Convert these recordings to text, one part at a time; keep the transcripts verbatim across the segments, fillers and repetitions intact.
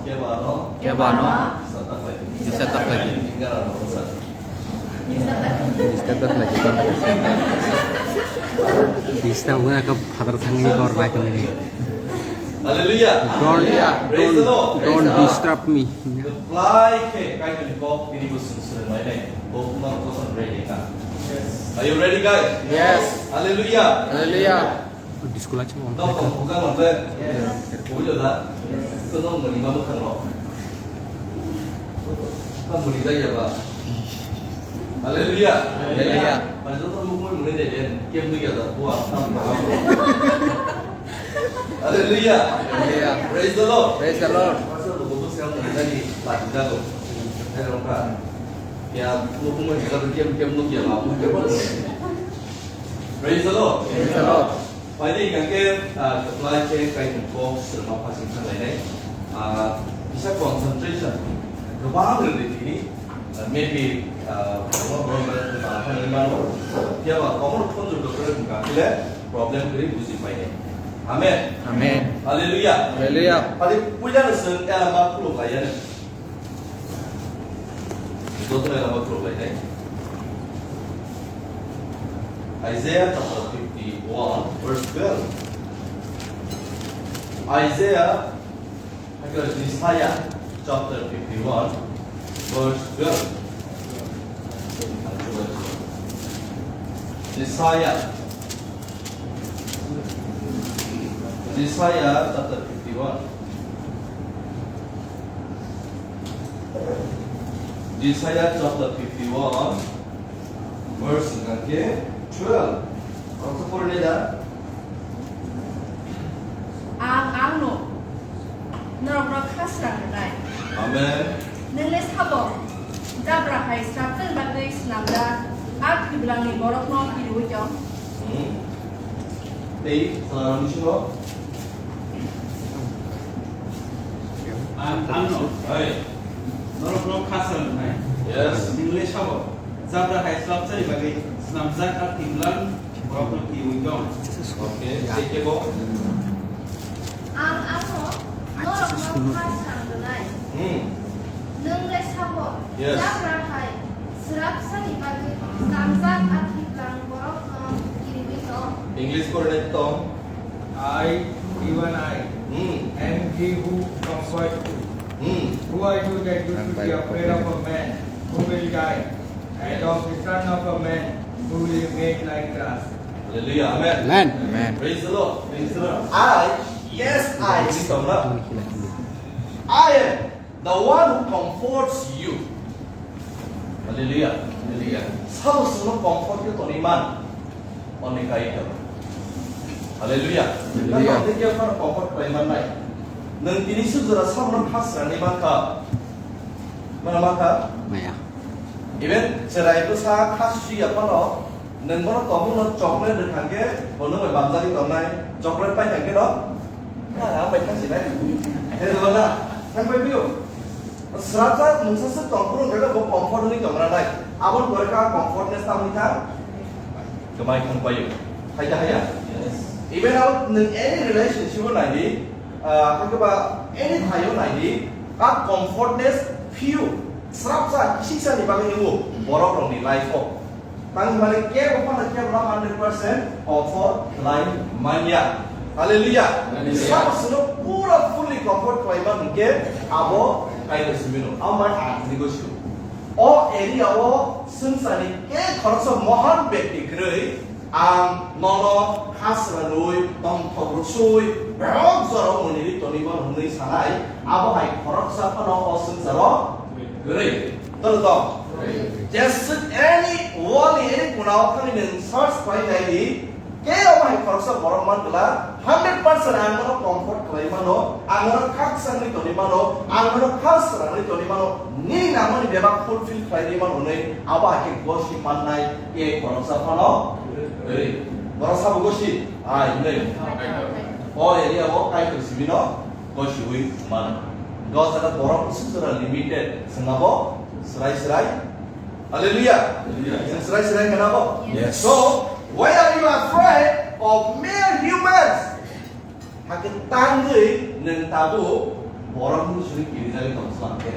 Kebano. Kebano. Disturb tak lagi. Disturb tak lagi. Disturb wngkha khe phatar thangwi kor bai tongni. Hallelujah. Don't, Hallelujah. Praise the Lord. Don't, don't disturb me. Reply khe Kaitorni kok tini bo swng swrwng lainai. Bo kuma koson ready ka. Are you ready, guys? Yes. Hallelujah. Hallelujah. Disco light sama. Nokong buka nokle. Bujo da. Kono muni mamu khanglo. Ka muni jaya ba. Hallelujah. Hallelujah. Pajo to mukmui muni de den. Kem ni ya da buat. Hallelujah. Hallelujah. Praise the Lord. Praise the Lord. Pastor, buku siang muni lagi. Lagi jago. Hai rongka. Ya, mukmui muni lagi kem kem nuk ya ba. Praise the Lord. Praise the Lord. Phaidi hingkha khe, ah, kwplai khe Kaitor kok swrwngma phasing thanglainai. Ah, kisa concentration kwbang rwdi tini, ah, maybe, ah, kwbangma borok bai kwbang thangwi mano. Phiya ba komono phone jora kwrwi hwnkha khe le problem kwrwi buji painai. Amen. Amen. Hallelujah. Hallelujah. Phaidi puila no swng elama khuluk laiyani. Joto elama khuluk lainai. Isaiah chapter fifty-one, verse twelve. Isaiah, Isaiah chapter fifty-one, verse twelve. Isaiah. Isaiah chapter fifty-one. Isaiah chapter fifty-one, verse hwnkha khe twelve. Ang sa pore da. Ang, ang no. Norokno khasrang rwnai. Amen. Nwng le sabo, jabra hai sraptani bagwi snamjak a thwiblangni borokno kiriui tong. Hmm. Tei salarokni bisingo? Ang, ang no. Hai. Norokno khasrang rwnai. Yes. Nwng le sabo, jabra hai sraptani bagwi snamjak a thwiblang borokno kiriui tong. Okay, thank you, bo. Ang ano norokno khasrang rwnai. Hmm. Nwng le sabo, yes, jabra hai srapsani bagwi snamjak a thwiblang borokno kiriui tong. English pore tong. I, even I, hmm, am he who comforts you. Hmm. Who are you that you should be afraid of a man who will die, and of the son of a man who will be made like grass? Hallelujah. Amen. Amen. Amen. Praise the Lord. Praise the Lord. I, yes, I, I am the one who comforts you. Hallelujah. Hallelujah. Sabo chwngno comfort khe tonwi man. Only Kaitor. Hallelujah. Hallelujah. Nang tei khe phano comfort khlai man nai. Nwng tini suk jora sabono khasrangni mankha. Mano mankha? Maya. Even chwrai bwsa kha suya phano, nwng bono tongmungno chocolate rwkha khe, bo nwng bai bamjagwi tongnai, chocolate pai kha khe no? Na, ang bai kha sinai. Helo na, ang bai bio. Srapsa mungsa swk tong phuru hwnkhe bo comfort wngwi tong ranai. Aboni pore khe ang comfortness tamo wngkha? Kwmai thang paio. Hai da haya? Even out nwng any relationship o nai di, ah, hwnkhe ba any thai o nai di, a comfortness few, srapsa, kisiksa ni bagwi wngo borok rokni life o. Tang hwnmani kebo phano kebo no hundred percent comfort khlai manya. Hallelujah. Hallelujah. Sabo chwngno pura fully comfort khlai man hwnkhe abo Kaitor simi no. Amo bai ang tini gosio. O area o swngcharni khe khoroksa mohan bekti kwrwi ang nono khasrangwi tongthok rwswi berok jorao mwnwi tongwi mano hwnwi sanai. Abo hai khoroksa phano o swngcharo kwrwi. Tono tong. Jeswk any wall ni any kuna o thangwi nwng search khlai nai di, kebo hai khoroksa borok man gla, hundred percent ang bono comfort khlai mano, ang bono khakchangwi tongwi mano, ang bono khasrangwi tongwi mano, nini nangmani bebak fulfill khlai di mano hwnwi abo hai khe gosi mannai tei khoroksa phano kwrwi. Borok sabo gosi, ai hwnwi. O area o Kaitor simi no gosiwi mano. Hwnkhe o jaga borok bwswk jora limited, chwng abo swrai swrai. Hallelujah. Hallelujah. Chwng swrai swrai hwnkhe abo. Yes. So, why are you afraid of mere humans? Hakhe tangwi nwng tabuk Borok mwnwi suri kirijagwi tong slam khe.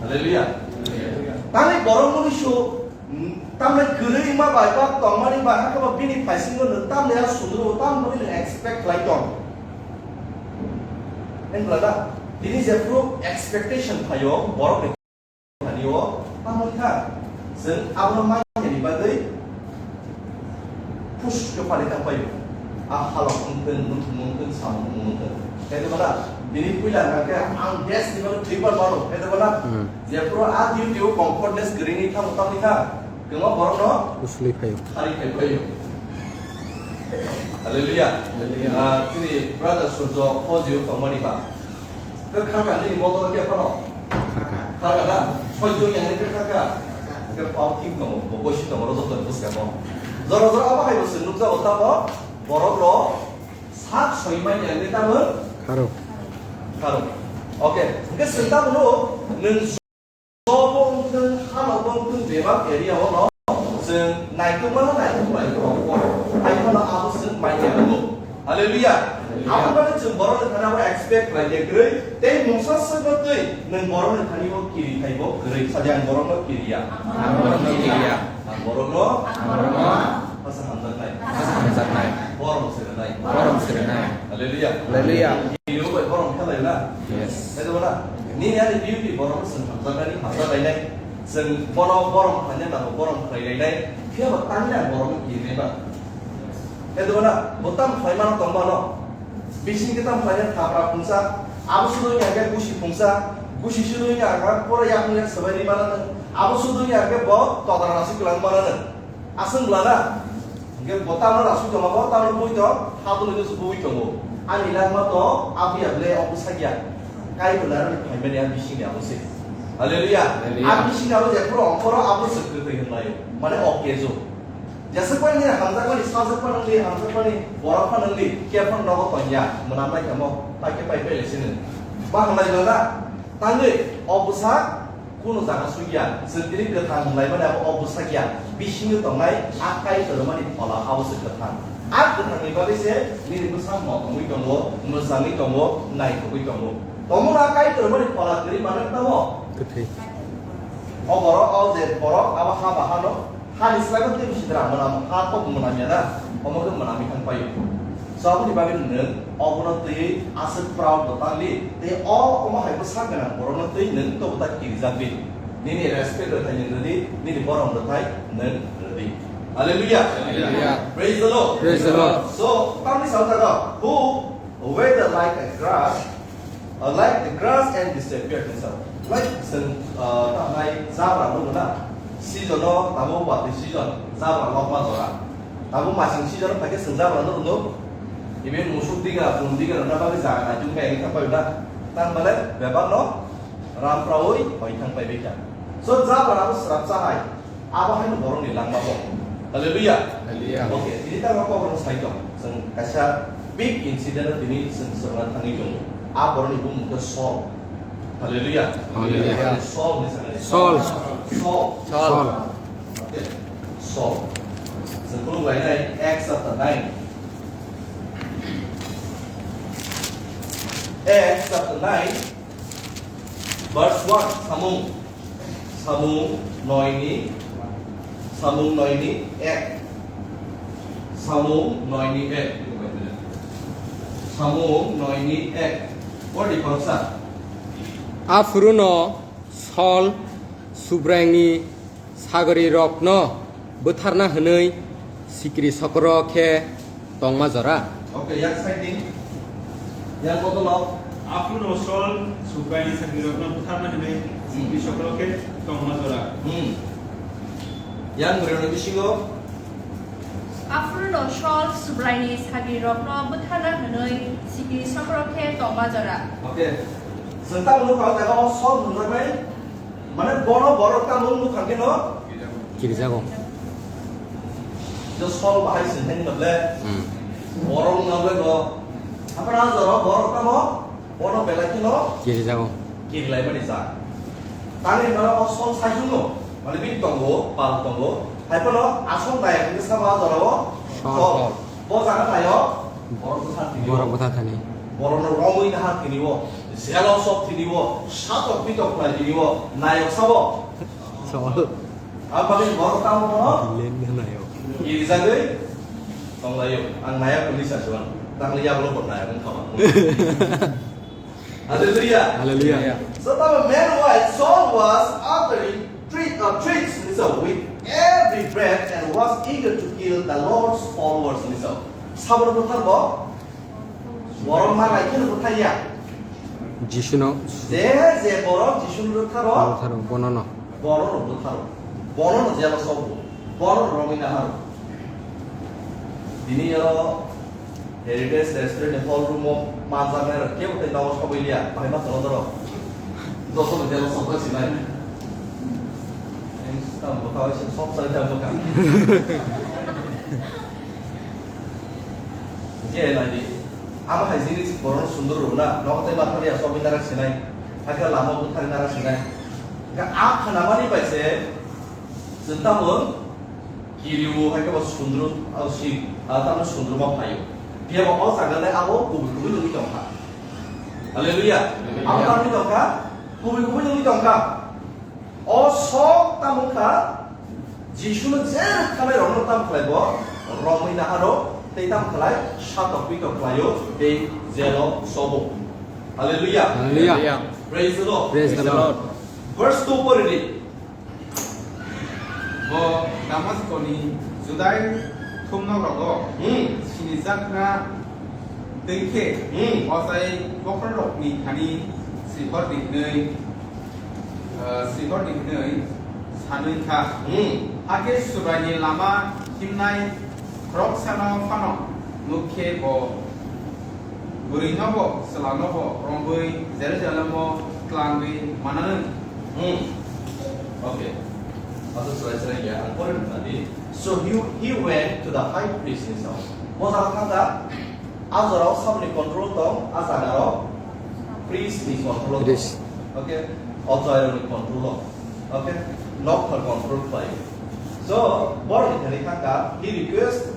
Hallelujah. Hallelujah. Tangwi borok mwnwi su, mm, tamni kwrwi ma bai ba tongmani ba hakhe ba bini paisingo nwng tamni a sundru tamni bagwi nwng expect khlai tong. Wngla da? Tini jephru expectation phaio borok ni thani o tamo kha. Chwng abono manya ni bagwi push khe phalwi tang paio. A halok wngthun, wngthun, wngthun, samung wngthun. Kaitor bana, bini puila hwnkha khe ang best ni bagwi thwi pal mano. Kaitor bana, Hmm. jephru a duty o comfortness kwrwini tamo tamni kha, kwma borokno Usli phaio. Khari khai phaio. Hallelujah. Hallelujah. Ah, chini brother Surjo, Fauji o tongmani ba. Khe kha kha nini motor khe phano? Kha kha. Kha kha na? Soi joi yang khe kha kha. Khe pao thik tongo, bo bosi tongo, rojo tongo, buska tongo. Jora jora abo hai bo se nukjago tamo, borok rok sak soi man yang khe tamo? Kharo. Kharo. Okay. Khe se tamo no, nung sobo wngthung, hano wngthung, bebak area o no, chwng naitukmano naituk naituk rok. Hai phano abo chwng manya wngo. Hallelujah. Hallelujah. Aboni bagwi chwng borokni thani abo expect khlai de kwrwi, tei mungsa swkno twi nwng borokni thani bo kiri thai bo kwrwi. Sadi ang borokno kiriya. Ang borokno kiriya. Ang borokno. Ang borokno. Asa hamjaknai. Asa hamjaknai. Borom sirinai. Borom sirinai. Hallelujah. Hallelujah. Kiriyo bai borom khlai na. Yes. Khe bo na. Nini ani beauty borokno chwng hamjaknani hamjaklainai. Chwng bono borom khlaina nango, borom khlailainai. Phiya ba tamni ang borokno kirinai ba. Khe dogona, bo tam khlai mano tong mano. Bising khe tam khlai thapra phungsa. Abo sudo wngya khe gusi phungsa. Gusi sudo wngya khe pura yakung yak sabai ri mano. Abo sudo wngya khe bo todra nasi kwlang mano. Aswng bwlana. Hingke bo tamno rasui tongo, bo tamno bui tong, ha tongwi se bui tongo. Ani langma to, abiya ble obo sakya. Kaitor narani phaimani a bisingni abo se. Hallelujah. Hallelujah. A bisingni abo jephuru ongkhoro abo se kwtwi hinlaio. Mane okkejo. Jeswk bai nini hamjakmani, sajwk phano nini, hamjakmani, borok phano nini, khe phano nogo tongya, mwnam nai kamo, pai khe pai pele sini. Ma hamlai jora, tangwi, o bwsa, Kuno jaga sugya, chwng tini kwthang wnglaimani abo o bwsakya, bisingo tongnai a Kaitor rwmani phola abo se kwthang. A kwthangni bagwi se nini bwsa motongwi tongo, mwchangwi tongo, naithogwi tongo. Tongmung a Kaitor rwmani phola kwrwi manwi tamo? Kwthwi. O borok, o je borok abo ha bahano, hani slaibo tei bisi dra mwnam, ha tok mwnam ya na, omo khe mwnamwi thang paio. So, aboni bagwi nwng obono twiwi aswk proud bo tangli, tei o omo hai bwsa gwnang borokno twi nwng tobo ta kirijak di. Nini respect rwthai nwng rwdi, nini borom rwthai nwng rwdi. Hallelujah. Hallelujah. Praise the Lord. Praise the Lord. So, tamni sao jaga, who whether like a grass, uh, like the grass and disappeared himself. Like, chwng, uh, tamnai jabra nukgo na, season o tamo watwi season jabra lokma jora. Abo masing season phaikhe chwng jabra no rwno. Even musuk diga, brum diga rwna bagwi jaga naichung khe thang pai na. Tang bale bebak no ram prawi hoi thang pai bikha. So jabra abo srap cha hai. Abo haino borokni langma bo. Hallelujah. Hallelujah. Okay, tini tamo kok rong sai tong. Chwng kaisa big incident o tini chwng swrwngna thangwi tongo. A borokni bumung khe Saul. Hallelujah. Hallelujah. Saul ni sakni. Saul. Saul. Saul. Okay. Saul. Chwng khuluk lainai Acts chapter nine. Acts chapter nine, verse one. Samung. Samung noini, samung noini ek. Samung noini ek. Samung noini ek. What the verse? Aphuruno Saul Subraiyungni sagrirokno bwtharna hwnwi sikri sokoro khe tongma jora. Okay, yang side ni. Yang kotor lo. Aphuruno Saul Subraiyungni sagrirokno bwtharna hwnwi sikri sokoro khe tongma jora. Hmm. Yang bwrwino bisingo. Aphuruno Saul Subraiyungni sagrirokno bwtharna hwnwi sikri sokoro khe tongma jora. Okay. Chwng tamo nukha o jaga o Saul hwnjaknai. Mane bono borok tamo nukha khe no? Kirijago. Jo Saul bahai sing thani mable. Hmm. Borok nang le no. Apa na jora borok tamo? Bono belai khe no? Kirijago. Kirilaimani ja. Tani mane o Saul sai hwngo. Mane bini tongo, pal tongo. Hai phano asol naya khe sama jora o Saul. Saul. Bo jaga nayo. Borok bwtha thani. Borok bwtha thani. Borokno romwi naha tini o, jealous of tini o, satok pitok khlai tini o, nayok sabo. Sol. Ang bagwi borok tamo bono? Len na nayok. Irijagwi tonglaio. Ang nayok hwnwi sa suan. Tangli yablo bo nayok wngkha ba. Hallelujah. Hallelujah. So the man why Saul was uttering threat, uh, threats, so with every breath and was eager to kill the Lord's followers, so. Sabro buthar bo? Borok ma nai kheno bwthai ya. Jisuno. Je je borok Jisuno rwkha rw. Rwkha rw, bonono. Bonono bwtha rw. Bonono jelo sobo. Bonono romwi naha rw. Tini oro Heritage Restaurant ni hall room o manjaknai rok kebo tei nogo sobwi liya. Bahai ma tono doro. Joto no jelo sobo sinai. Ang tamo bwkha bai se sok sai tamo bwkha. Je nai di. Abo hai jini borok no sundor rw na. Nogo tei ma thari ya sobi nara sinai. Hakhe lama bo thari nara sinai. Ga a khana mani bai se. Chwng tamo kiri o hakhe bo sundru, a si, a tamo sundru ma phaio. Phiya bo o jaga le abo kubui kubui nungwi tongkha. Hallelujah. Abo tamo tongkha. Kubui kubui nungwi tongkha. O sok tamo kha, Jisuno je rwkhanai rokno tamo khlai bo, romwi naha rw, tei tamo khlai, satok pitok khlaio, tei jelo sobo. Hallelujah. Hallelujah. Praise the Lord. Praise the Lord. Verse two pori di. Bo Damaskoni Judai thumnokrogo Hmm. sinijakna twi khe Hmm. ochai bokhorokni thani sihor di hwnwi, ah, sihor di hwnwi sanwi kha. Hmm. Hakhe Subraini lama himnai khoroksano phano nuk khe bo bwrwinobo chwlanobo romwi Jerusalemo tlangwi mananw. Hmm. Okay. Asa chwrai chwrai ya, ang pore nukha di. So he, he went to the high priest himself. Bo jaga thangkha, a jorao saboni control tong, a jagarao priest ni control tong. Priest. Okay? O chwrairokni control o. Okay? Nokthar control khlai. So, borokni thani thangkha, he requested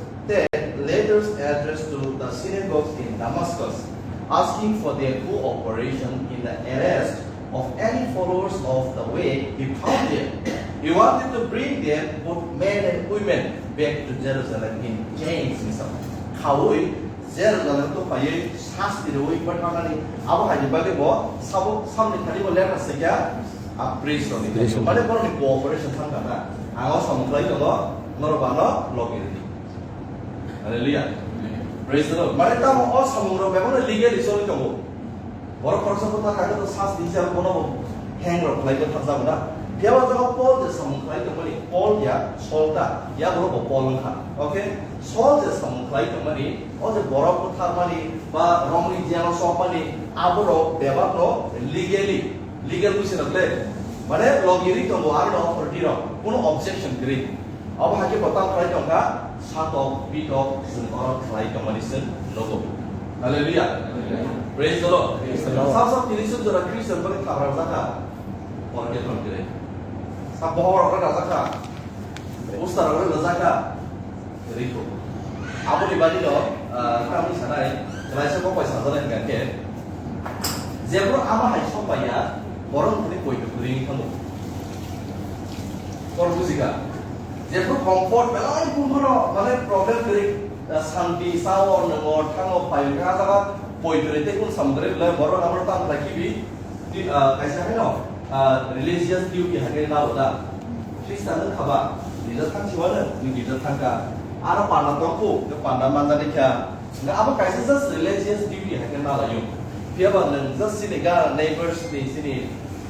letters addressed to the synagogues in Damascus, asking for their cooperation in the arrest of any followers of the way he found them. He wanted to bring them, both men and women, back to Jerusalem in chains, hwnwi sa khaui Jerusalem to phaiwi sasti rwui bwtharnani abo haini bagwi bo sabo samni thani bo letter swikha a priest rokni thani. Priest rok. Mane borokni cooperation thangkha na. Ang o samung khlai tongo, norok bano logi rwdi. Hallelujah. Praise the Lord. Mane tamo o samung rok bebakno legally choli tongo. Borok khoroksa bwtha kagwi to sas di jang bono bo heng rok khlai bwtharjago na. Phiya o jaga Paul je samung khlai tongmani, Paul ya, Saul ta, ya borok bo Paul wngkha. Okay? Saul je samung khlai tongmani, o je borok bwtharmani ba romni jeno sokmani, aborok bebakno legally, legal busi rok le, mane logi ri tongo, aro authority rok, kuno objection kwrwi. Abo hai khe bo tamo khlai tongkha, satok, pitok, chwng oro khlai tongmani chwng nugo. Hallelujah. Praise the Lord. Praise the Lord. Sa sa tini suk jora Christian bani khabra jakha. Oro khe thang kire. Sa bohor oro jakha. Usta oro jakha. Riko. Aboni bani no, ah, kami sanai, khlaisa kok bai sajana hingka khe. Jebro ama hai sok bai ya, borok ni koi to kuri thango. Por bujika. Jepho comfort belai bumphano, mane problem kwrwi, ah, santi, sao, nwngo, thango, phaio, kha jaga poi kwrwi tei kung samung kwrwi belai borok nangmano tamo khlai khibi, di, ah, kaisa haino, ah, religious duty hakhe nalo da. Christian wng khaba, gija thang siwano, ni gija thangka. Aro panda tongkhu, ke panda manjani kha. Nga abo kaisa just religious duty hai khe nalaio. Phiya ba nwng just chini ga neighbors ni chini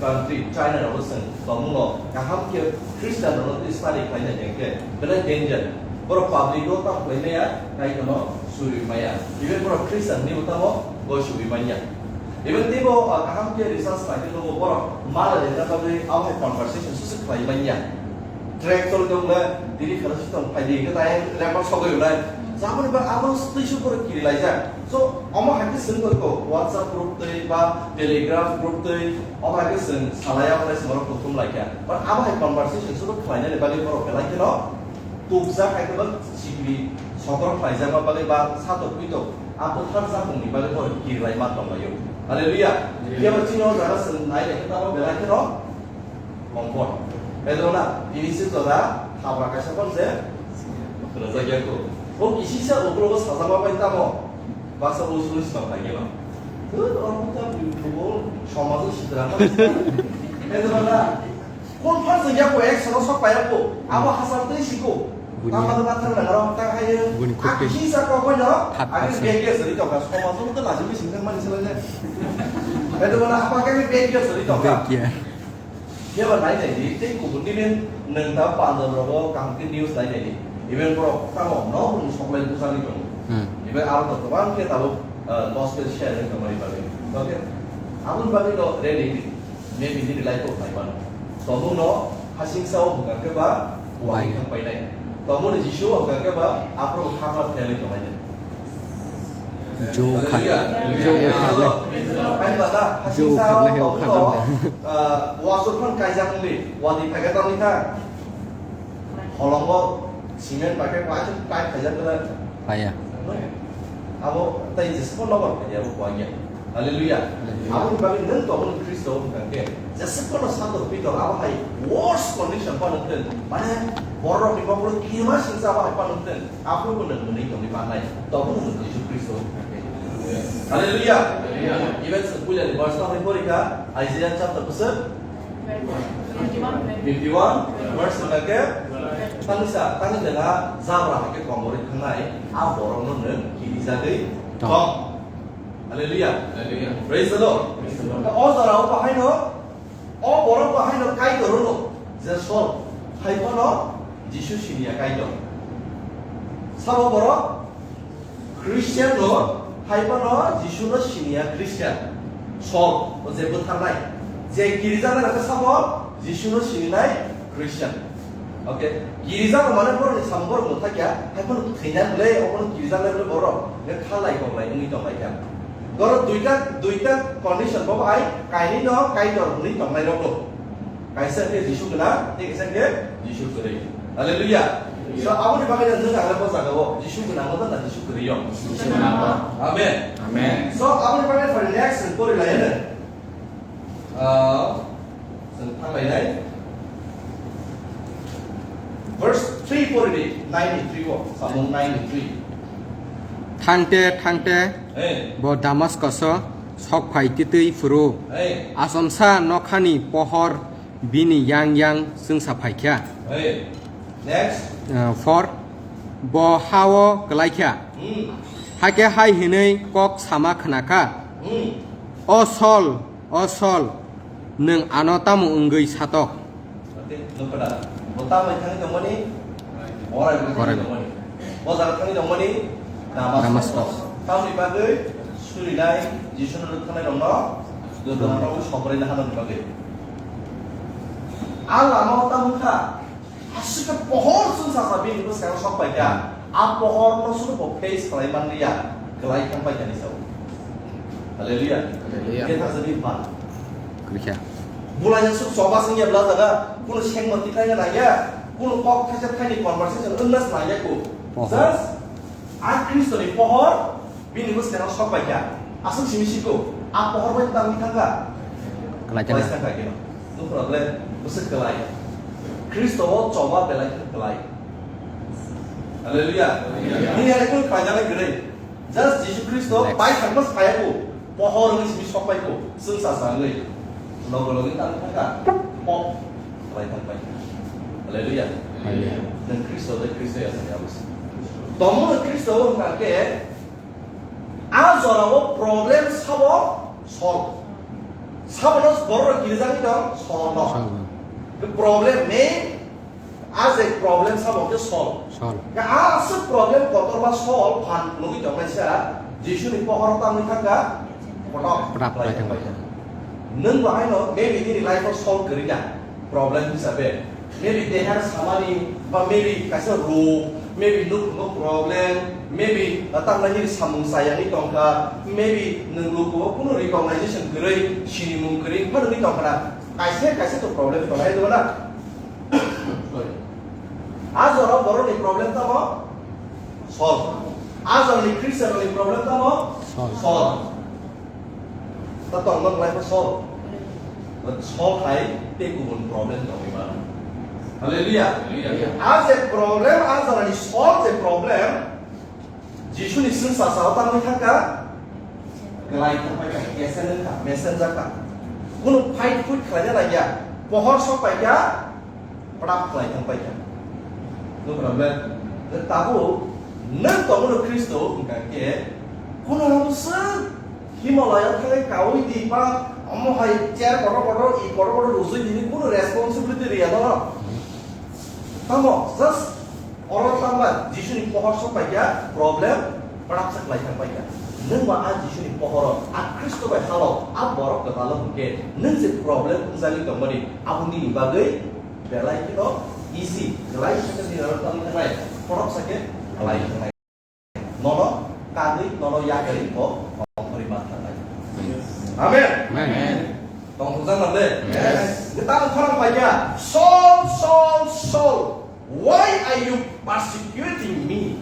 country China rok swng tongmung no kaham khe Christian rok no twi study khlai nai khe belai danger. Borok public o tamo khlai maya, kaitor no suri maya. Even borok Christian ni bo tamo bo suri manya. Even teibo, ah, kaham khe research khlai khe nugo borok mala rwna bagwi abo hai conversation susu khlai manya. Track choli tong le, tini khana si tong phai di, ke tai record sogwi unai. Jaboni ba abo twi su pore kiri laijak. So, omo hai khe swng koi ko, WhatsApp group twi ba Telegram group twi, omo hai khe swng salai abo lai swng rok kuthum lai kha. But abo hai conversation su khlai nani bagwi borok belai kheno tubjak hai khe ba sikri sokor khlai jak ma bagwi ba satok pitok A bwthar jakongni bagwi bo kirilai ma tonglaio. Hallelujah. Hallelujah. Phiya ba chini o jaga chwng nai naikhe tamo belai kheno comfort. Bedrona tini se jora habra kaisa phone se khwnajakya kho. O kisisa uklogo sajama bai tamo baksa o solution khlai gelo. Thut, o buta bubo somajo sidra ma. Bedrona Kon phar jeng ya ko ek sono sok paya ko. Abo hasar tei siko. Buni Tama tama thang na ngaro ta hai. Buni Ak khukti. Hisa ko ko no. Thap Ak hasa. Bag ya sari to ka soma so to laju bi sing mani sala ne. Edo mana apa ka bag ya sari to ka. Bag ya. Ya ba nai nai di tei ko buni men nang ta pandal rogo kam ke news nai nai di. Even bro tamo no buni sok lai busa ni to. Hmm. Even aro to bang ke tabo, eh, gospel share ni kamari bagi. Okay. Abun bagi do ready di. Maybe nini life o phai mano. Tongmung no hasing sao hwnkha khe ba kuwai Bai. Thang painai. Tongmung ni Jisu hwnkha khe ba aphuru khakla phelai tongnai. Jo kha-, Hallelujah. Jo kha-, Hallelujah. Pain ba da, Jo hasing sao kha-, tongmung no, ah, wasur phan kaijak wngdi, wadi phaikha tongwi kha. Holongo cement pakai kuaisa pipe khaijak belai. Paya. Abo tai jesbo nobar khaijak abo kuagia. Hallelujah. Hallelujah. Aboni bagwi nwng tongmani Khristo wngkha khe jesbo no santo pitor abo hai worst condition pa nungthen. Mane borok ni bokol kirima singsa abo hai pa nungthen. Aphuru bo nwng mwnwi tongwi mannai. Tongmani Jisu Khristo wngkha khe. Hallelujah. Hallelujah. Even se puila ni verse no hai porikha Isaiah chapter bwswk Fifty-one, verse hwnka khe, tangsa, tangwi jora jabra hai khe komorwi thangnai, a borokno nwng kirijagwi Tong. Tong. Hallelujah. Hallelujah. Praise the Lord. Praise the Lord. O jora o bahaino, o borok bahaino Kaitor hwno, je Sol, hai phano Jisu siniya Kaitor. Sabo borok Christian no, hai phano Jisu no siniya Christian. Sol, o je bwtharnai. Je kirijaknai rok khe sabo Jisu no sininai Christian. Okay, kirijak mane borok ni samung borok mwthakya, hai phano thwinai bwle, o phano kirijaknai bwle borok, nge khalai tonglai wngwi tonglai kha. Borok duita, duita condition bo hai, kainwi no Kaitor hwnwi tongnai rok no. Kaisa khe Jisu gwnang, tei kaisa khe Jisu kwrwi. Hallelujah. So, aboni bagwi no nwng ang bo jaga o Jisu gwnang no na Jisu kwrwi o? Jisu gwnang. Amen. Amen. So, aboni bagwi for the next and pori lai ne. Ah, chwng thang lai nai. Verse three pori di, ninety-three o, Samung ninety-three. Thangte, thangte, Hey. Bo Damaskoso sok phai titwi phuru. Hey. Asomsa nokhani pohor bini yang yang chwngsa phaikha. Hey. Next. Uh, four, bo hao kwlaikha. Hmm. Hakhe hai hinwi kok sama khnakha. Hmm. O Sol, o Sol, nwng ano tamo wngwi satok? Oke, nukho da. Bo tambai thangwi tongmani? Orai bo thangwi Orai. Tongmani. Bo jaga thangwi tongmani? Damascus. Damascus. Tamni bagwi surinai Jisuno rwkthanai rokno, Dodoma rokno sobraina hanani bagwi. A lama o tamo wngkha, aswk khe pohor chwngsacha bini bwskango sok paikha. A pohor no suno bo face khlai manliya, kwlai thang paikha ni sao. Hallelujah. Hallelujah. Khe thangsa bini phan. Kwrwikha. Bulai ya suk choba sing ya bla jaga, kuno sengmo tikai na ya, kuno kok thaisa thaini conversation wngna sna ya ko. Pohor. Just a Khristo ni pohor bini bwskango sok paikha. Aswk simi siko, a pohor bai tangwi thangkha. Kwlai thangkha. Kwlai thangkha kino. Nukho rok le bwswk kwlai. Khristo o choba belai khe kwlai. Hallelujah. Hallelujah. Ni hai kunu khlaijak nai kwrwi. Just Jisu Khristo Next. Bai thangma saya ko, pohor wngwi simi sok pai ko, chwngsa sa wngwi. Logo logi tang thangkha, pok, bai thang pai. Hallelujah. Hallelujah. Nwng Khristo de Khristo ya sa ya bus. Tomo Khristo wngkha khe, a jora o problem sabo solve. Sabo no borok kirijak ni dong, solve no. Solve. The problem main A je problem sabo khe solve. Solve. Khe a aswk problem kotorma solve phan phunugwi tongnaisa, Jisuni pohor tangwi thangkha, kotor Kotor khlai khlai thangbai thangbai. Thangkha. Nwng bo haino maybe nini life o solve kwrwi na problem hisabe. Maybe dehar samani, ba maybe kaisa rog, maybe nukhungo problem, maybe, uh, tamna nini samung chayangwi tongkha, maybe nwng lukugo kunu recognition kwrwi, sinimung kwrwi, phanugwi tongkha na. Kaisa kaisa to problem tongnai, hai na? Sorry. A jora borokni problem tamo? Solve. Ajal ni Christian ni problem tamo? Solve. Solve. Ta tong nok lai ko solve. Solve hai te kubun problem tong ima. Hallelujah. Hallelujah. As a problem, ajal ni solve the problem. Jisu ni sing sa sa tang ni thangka. Kelai thang pai ka, S N L ka, messenger ka. Kunu fight put khlai na lagya. Pohor sok pai ka. Prak khlai thang pai kha. Nukra le, le tabuk nwng tongmano Khristo hwnkha khe, kuno swk Himalaya thangwi kaui di ba omo hai chair kotor kotor, i kotor kotor rujui dini kuno responsibility riya no. Tamo, just oro tangba Jisuni pohor sok pai kha, problem prak sa khlai thang pai kha. Nwng ba a Jisuni pohoro, a Khristo bai halo, a borok kwtalo hwnkhe nwng je problem wngjagwi tongmani, abo nini bagwi Belai kheno easy, belai sakhe ni rok tangwi thangnai, khorok sakhe belai thangnai. Nono kadri, nono yakari bo tongthori ma thangnai. Amen. Amen. Tongthokjak nang de? Yes. Gita khorang paikha, "Saul, Saul, Saul, why are you persecuting me?"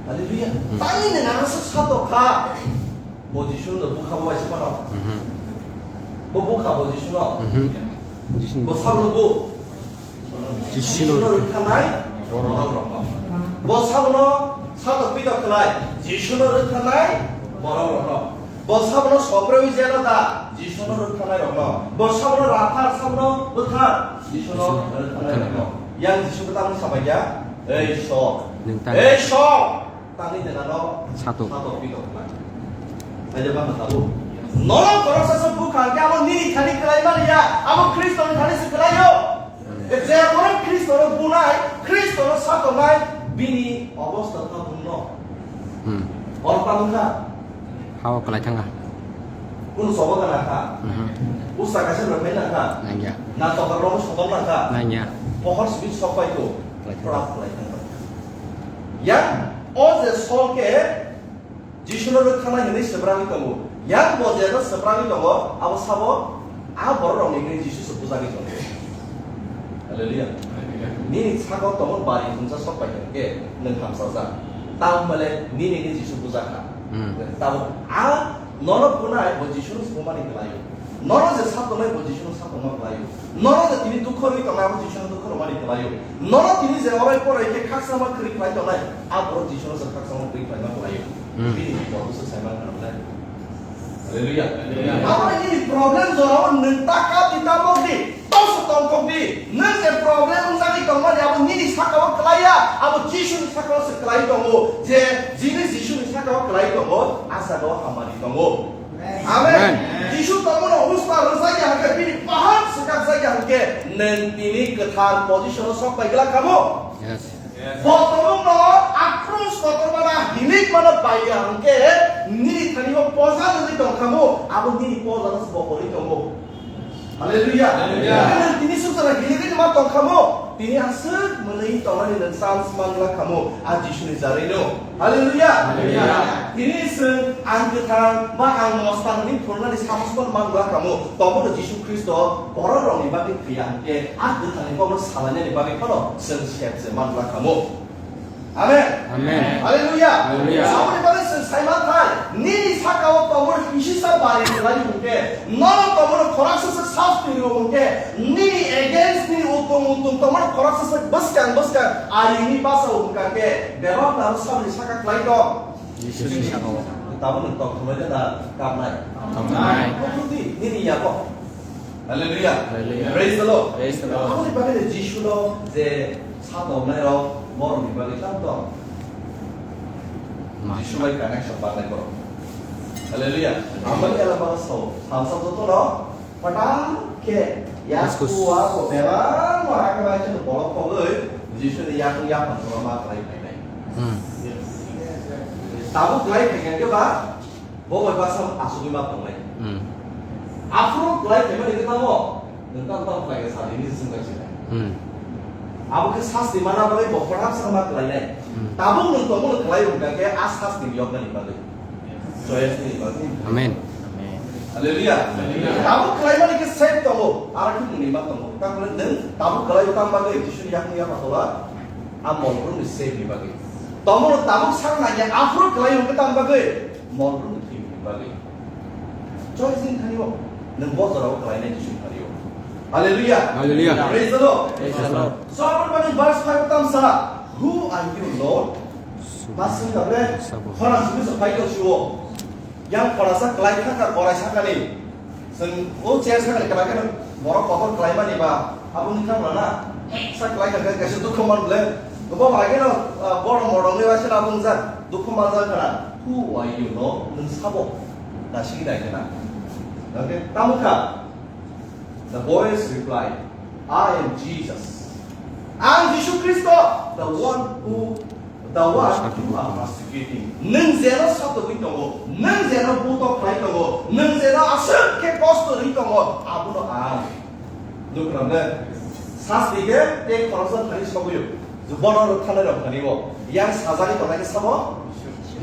Hallelujah. Hmm. Tani ni nang sa sato kha. Bo Jisu no bukha bo waisa mano. Mhm. Bo bukha bo Jisu no. Mhm. Jisu no. Bo sabo no bo. Jisu no. Jisu no rwkhanai borok rok no. Bo sabo no sato pito khlai. Jisu no rwkhanai borok rok no. Bo sabo no sobroi jeno da. Jisu no rwkhanai rok no. Bo sabo no rathar sabo no bwthar. Jisu no rwkhanai rok no. Yang Jisu bwtang sabai ya. Ei so. Nung ta. Ei so. Tangwi tena no sato. Sato pito khlai. Aja ba mata bu. Nono khoroksa se bukha khe abo nini thani khlai mani ya, abo Khristo ni thani se khlai yo. Hmm. Je khorok Khristo no bunai, Khristo no sato nai, bini obostha ta bung no. Hmm. Oro ta bung kha. Hao khlai thanga. Kun sobo kana kha. Mhm. Usa kaisa rwmai na kha. Nangya. Na to ka rom sobo na kha. Nangya. Pohor sibit sok pai ko. Khlai thanga. Prak khlai thanga. Yang o je Saul khe Jisuno rwkhanai hwnwi swpranwi tongo. Yang bo jeba swpranwi tongo, abo sabo a bororokni hwnwi Jisu se bujagwi tongo. Hallelujah. Nini saka tongo bari thumsa sok pai khe nwng hamsajak. Tamo bale nini hwnwi Jisu bujakha. Hmm. Tamo a nono bunai bo Jisuno se bumani kwlaio. Nono je satongnai bo Jisuno satongma khlaio. Nono je tini dukho rwi tongnai abo Jisuno dukho rwmani khlaio. Nono tini je orai porai khe khakchangma kwrwi khlai tongnai, a borok Jisuno se khakchangma kwrwi khlaima khlaio. Hmm. Bini borok se saima khlainai. Hallelujah. Hallelujah. Abo nini problem jorao nwng ta kap di ta mok di, tongso tongthok di. Nwng je problem wngjagwi tongmani abo nini sakao khlaiya, abo Jisuni sakao se khlai tongo. Je jini Jisuni sakao khlai tongo, a jagao hamari tongo. Amen. Amen. Jisu tongmano usta rwjakya hwnkhe, bini baham swkakjakya hwnkhe, nwng tini kwthar position-o sok pai glak kamo? Yes. Bo tongmano aphuru kotormano hilik mano paiya hwnkhe, nini thani bo poja wngwi tong kamo, abo nini poja no se bo kwrwi tongo. Hallelujah. Hallelujah. Hwnkhe nwng tini sujana hilik ma tong kamo, tini aswk mwnwi tongnani nwng chance man glak kamo, a Jisuni jarino. Hallelujah. Hallelujah. Tini chwng ang kwthang ba ang mosta hwnwi phunuknani sahosphan man glak kamo. Tobono Jisu Khristo bororokni bagwi thwiya hwnkhe a kwthangni kokno salainani bagwi phano chwng sep se man glak kamo. Amen. Amen. Hallelujah. Hallelujah. Aboni bagwi chwng sai manthai, nini sakao tongmani kisisa bari kwlai hwnkhe, nono tongmani khoroksa se sasti rw hwnkhe, nini against nini utung utung tongmani khoroksa se bwskang bwskang ayini basa hwnkha khe, bebak naro saboni saka kwlai tong. Jisuni sakao. Tabuk nwng tongthoknai da kapnai? Tongthoknai. Tongthokdi, nini yago. Hallelujah. Hallelujah. Praise the Lord. Praise the Lord. Aboni bagwi Jisuno je satoknai rok borokni bagwi tam tong. Ma. Jisu bai connection bangnai borok. Hallelujah. Amoni ela bagwi sao. Salsa jotono Phatar khe Discuss. Yahshua bo bebak no hakhe bai chwng bolok pogwi Jisuni yakung yaphang phano ma khlai phainai. Hmm. Tabuk khlai phaikha khe ba bo bai baksa asugwi ma tongnai. Hmm. Aphuru khlai phaimani khe tamo nwng tamo tamo khlai khe sadi ni swngjak sinai. Hmm. Abo khe sasti mana bagwi bo phatar sa ma khlainai. Hmm. Tabuk nwng tongmano khlai wngkha khe a sasti ni yoknani bagwi. Joyous ni bagwi. Amen. Hallelujah. Hallelujah. Tabuk khlaimani khe save tongo, aro khe mwnwi ma tongo. Tamoni nwng tabuk khlai tang bagwi Jisuni yakung yapha tola, a mol brumni save ni bagwi. Tomono tabuk sak nangya, aphuru kwlai hwnkhe tamo bagwi? Molbrum thwimani bagwi. Choice ni thani o. Nwng bo jorao kwlainai Jisu thani o. Hallelujah. Hallelujah. Praise the Lord. Praise the Lord. So, aboni bagwi verse five tam sa, "Who are you, Lord?" Masing kable, khorang simi sa phai ko chuo. Yang khorasa kwlai thangkha, korai sakani. Chwng o chair sakani kwlai kheno borok kotor kwlaimani ba, aboni thangla na. Sa kwlai thangkha, kaisa dukhu man ble. Bo bai kheno, ah, borom morongni waisa abung jak, dukhu man jak khana. "Who are you, no? Nwng sabo?" Nasigi nai khana. Okay, tamo kha? The voice replied, "I am Jesus." Ang Jisu Kristo, the one who, the one you are persecuting. Nwng jeno satogwi tongo, nwng jeno buto khlai tongo, nwng jeno aswk khe kosto rwi tongo, abono ang. Nukram de. Sasti khe tei khoroksa thani sogwi o. Bono rwkhanai rok thani o. Yang sajagwi tongnai khe sabo?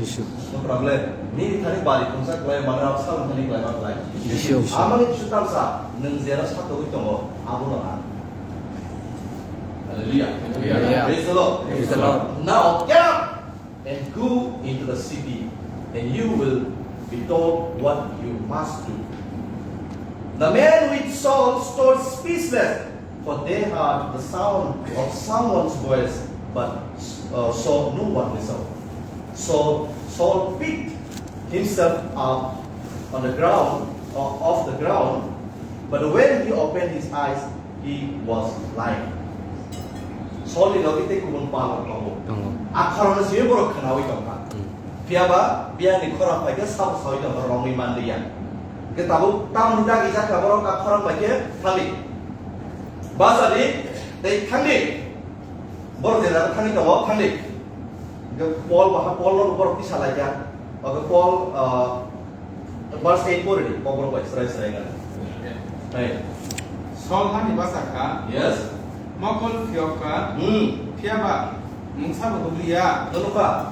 Jisu. Nukram le. Nini thani bari khungsa kwlai mano rok sabo thani kwlai ma kwlai. Jisu. Amani Jisu tamsa, nwng jera satogwi tongo, abono ang. Hallelujah. Hallelujah. Praise the Lord. Praise the Lord. Now get up and go into the city, and you will be told what you must do. The men with Saul stood speechless, for they heard the sound of someone's voice, but, uh, saw no one listen. So Saul picked himself up on the ground, uh, off the ground, but when he opened his eyes, he was blind. Saul ni logi tei kubun palok tongo. Tongo. A khorokno simi borok khwnawi tongkha. Hmm. Phiya ba biyang ni khorang pai khe sabo sawi tongkha, romwi manliya. Khe tabuk tamni dagi jakha borok a khorang pai khe thangdi. Bachadi tei thangdi. Borok je jaga thangwi tongo, thangdi. Hingke Paul baha, Paul no borok tisa laikha. Oke Paul, ah, verse eight pori di, Kokborok bai srai srai gana. Hey. Saul hani basa kha. Yes. Mokol phiyok kha. Hmm. Phiya ba mungsa bo dubliya. Dono kha.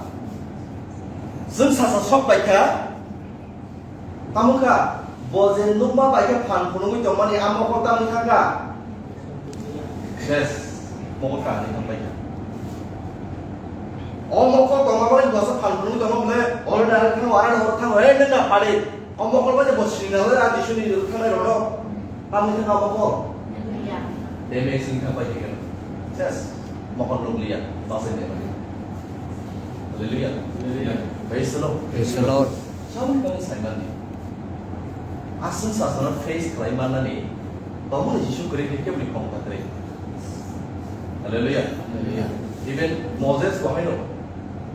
Chwng sasa sok bai kha. Tamo kha, bo je nukma bai khe phan phunugwi tongmani, a mokol tamo kha kha? Ses, mokol kahani thang bai kha. O mokol tongma bai bosa phan phunugwi tongma bole, oro direct thango, aro oro thango, "Hey, nang na phari." O mokol bai je bo sinina le, a Jisuni thangnai rokno. Tamo kha kha mokol? Deme sing thang bai kha. Ses, mokol nukliya, basa de bai. Hallelujah. Hallelujah. Praise the Lord. Praise the Lord. Saboni bagwi saimani. Aswk sasano face khlai mannani, tongmani Jisu kwrwi khe keboni khomota kwrwi. Hallelujah. Hallelujah. Even Moses bo haino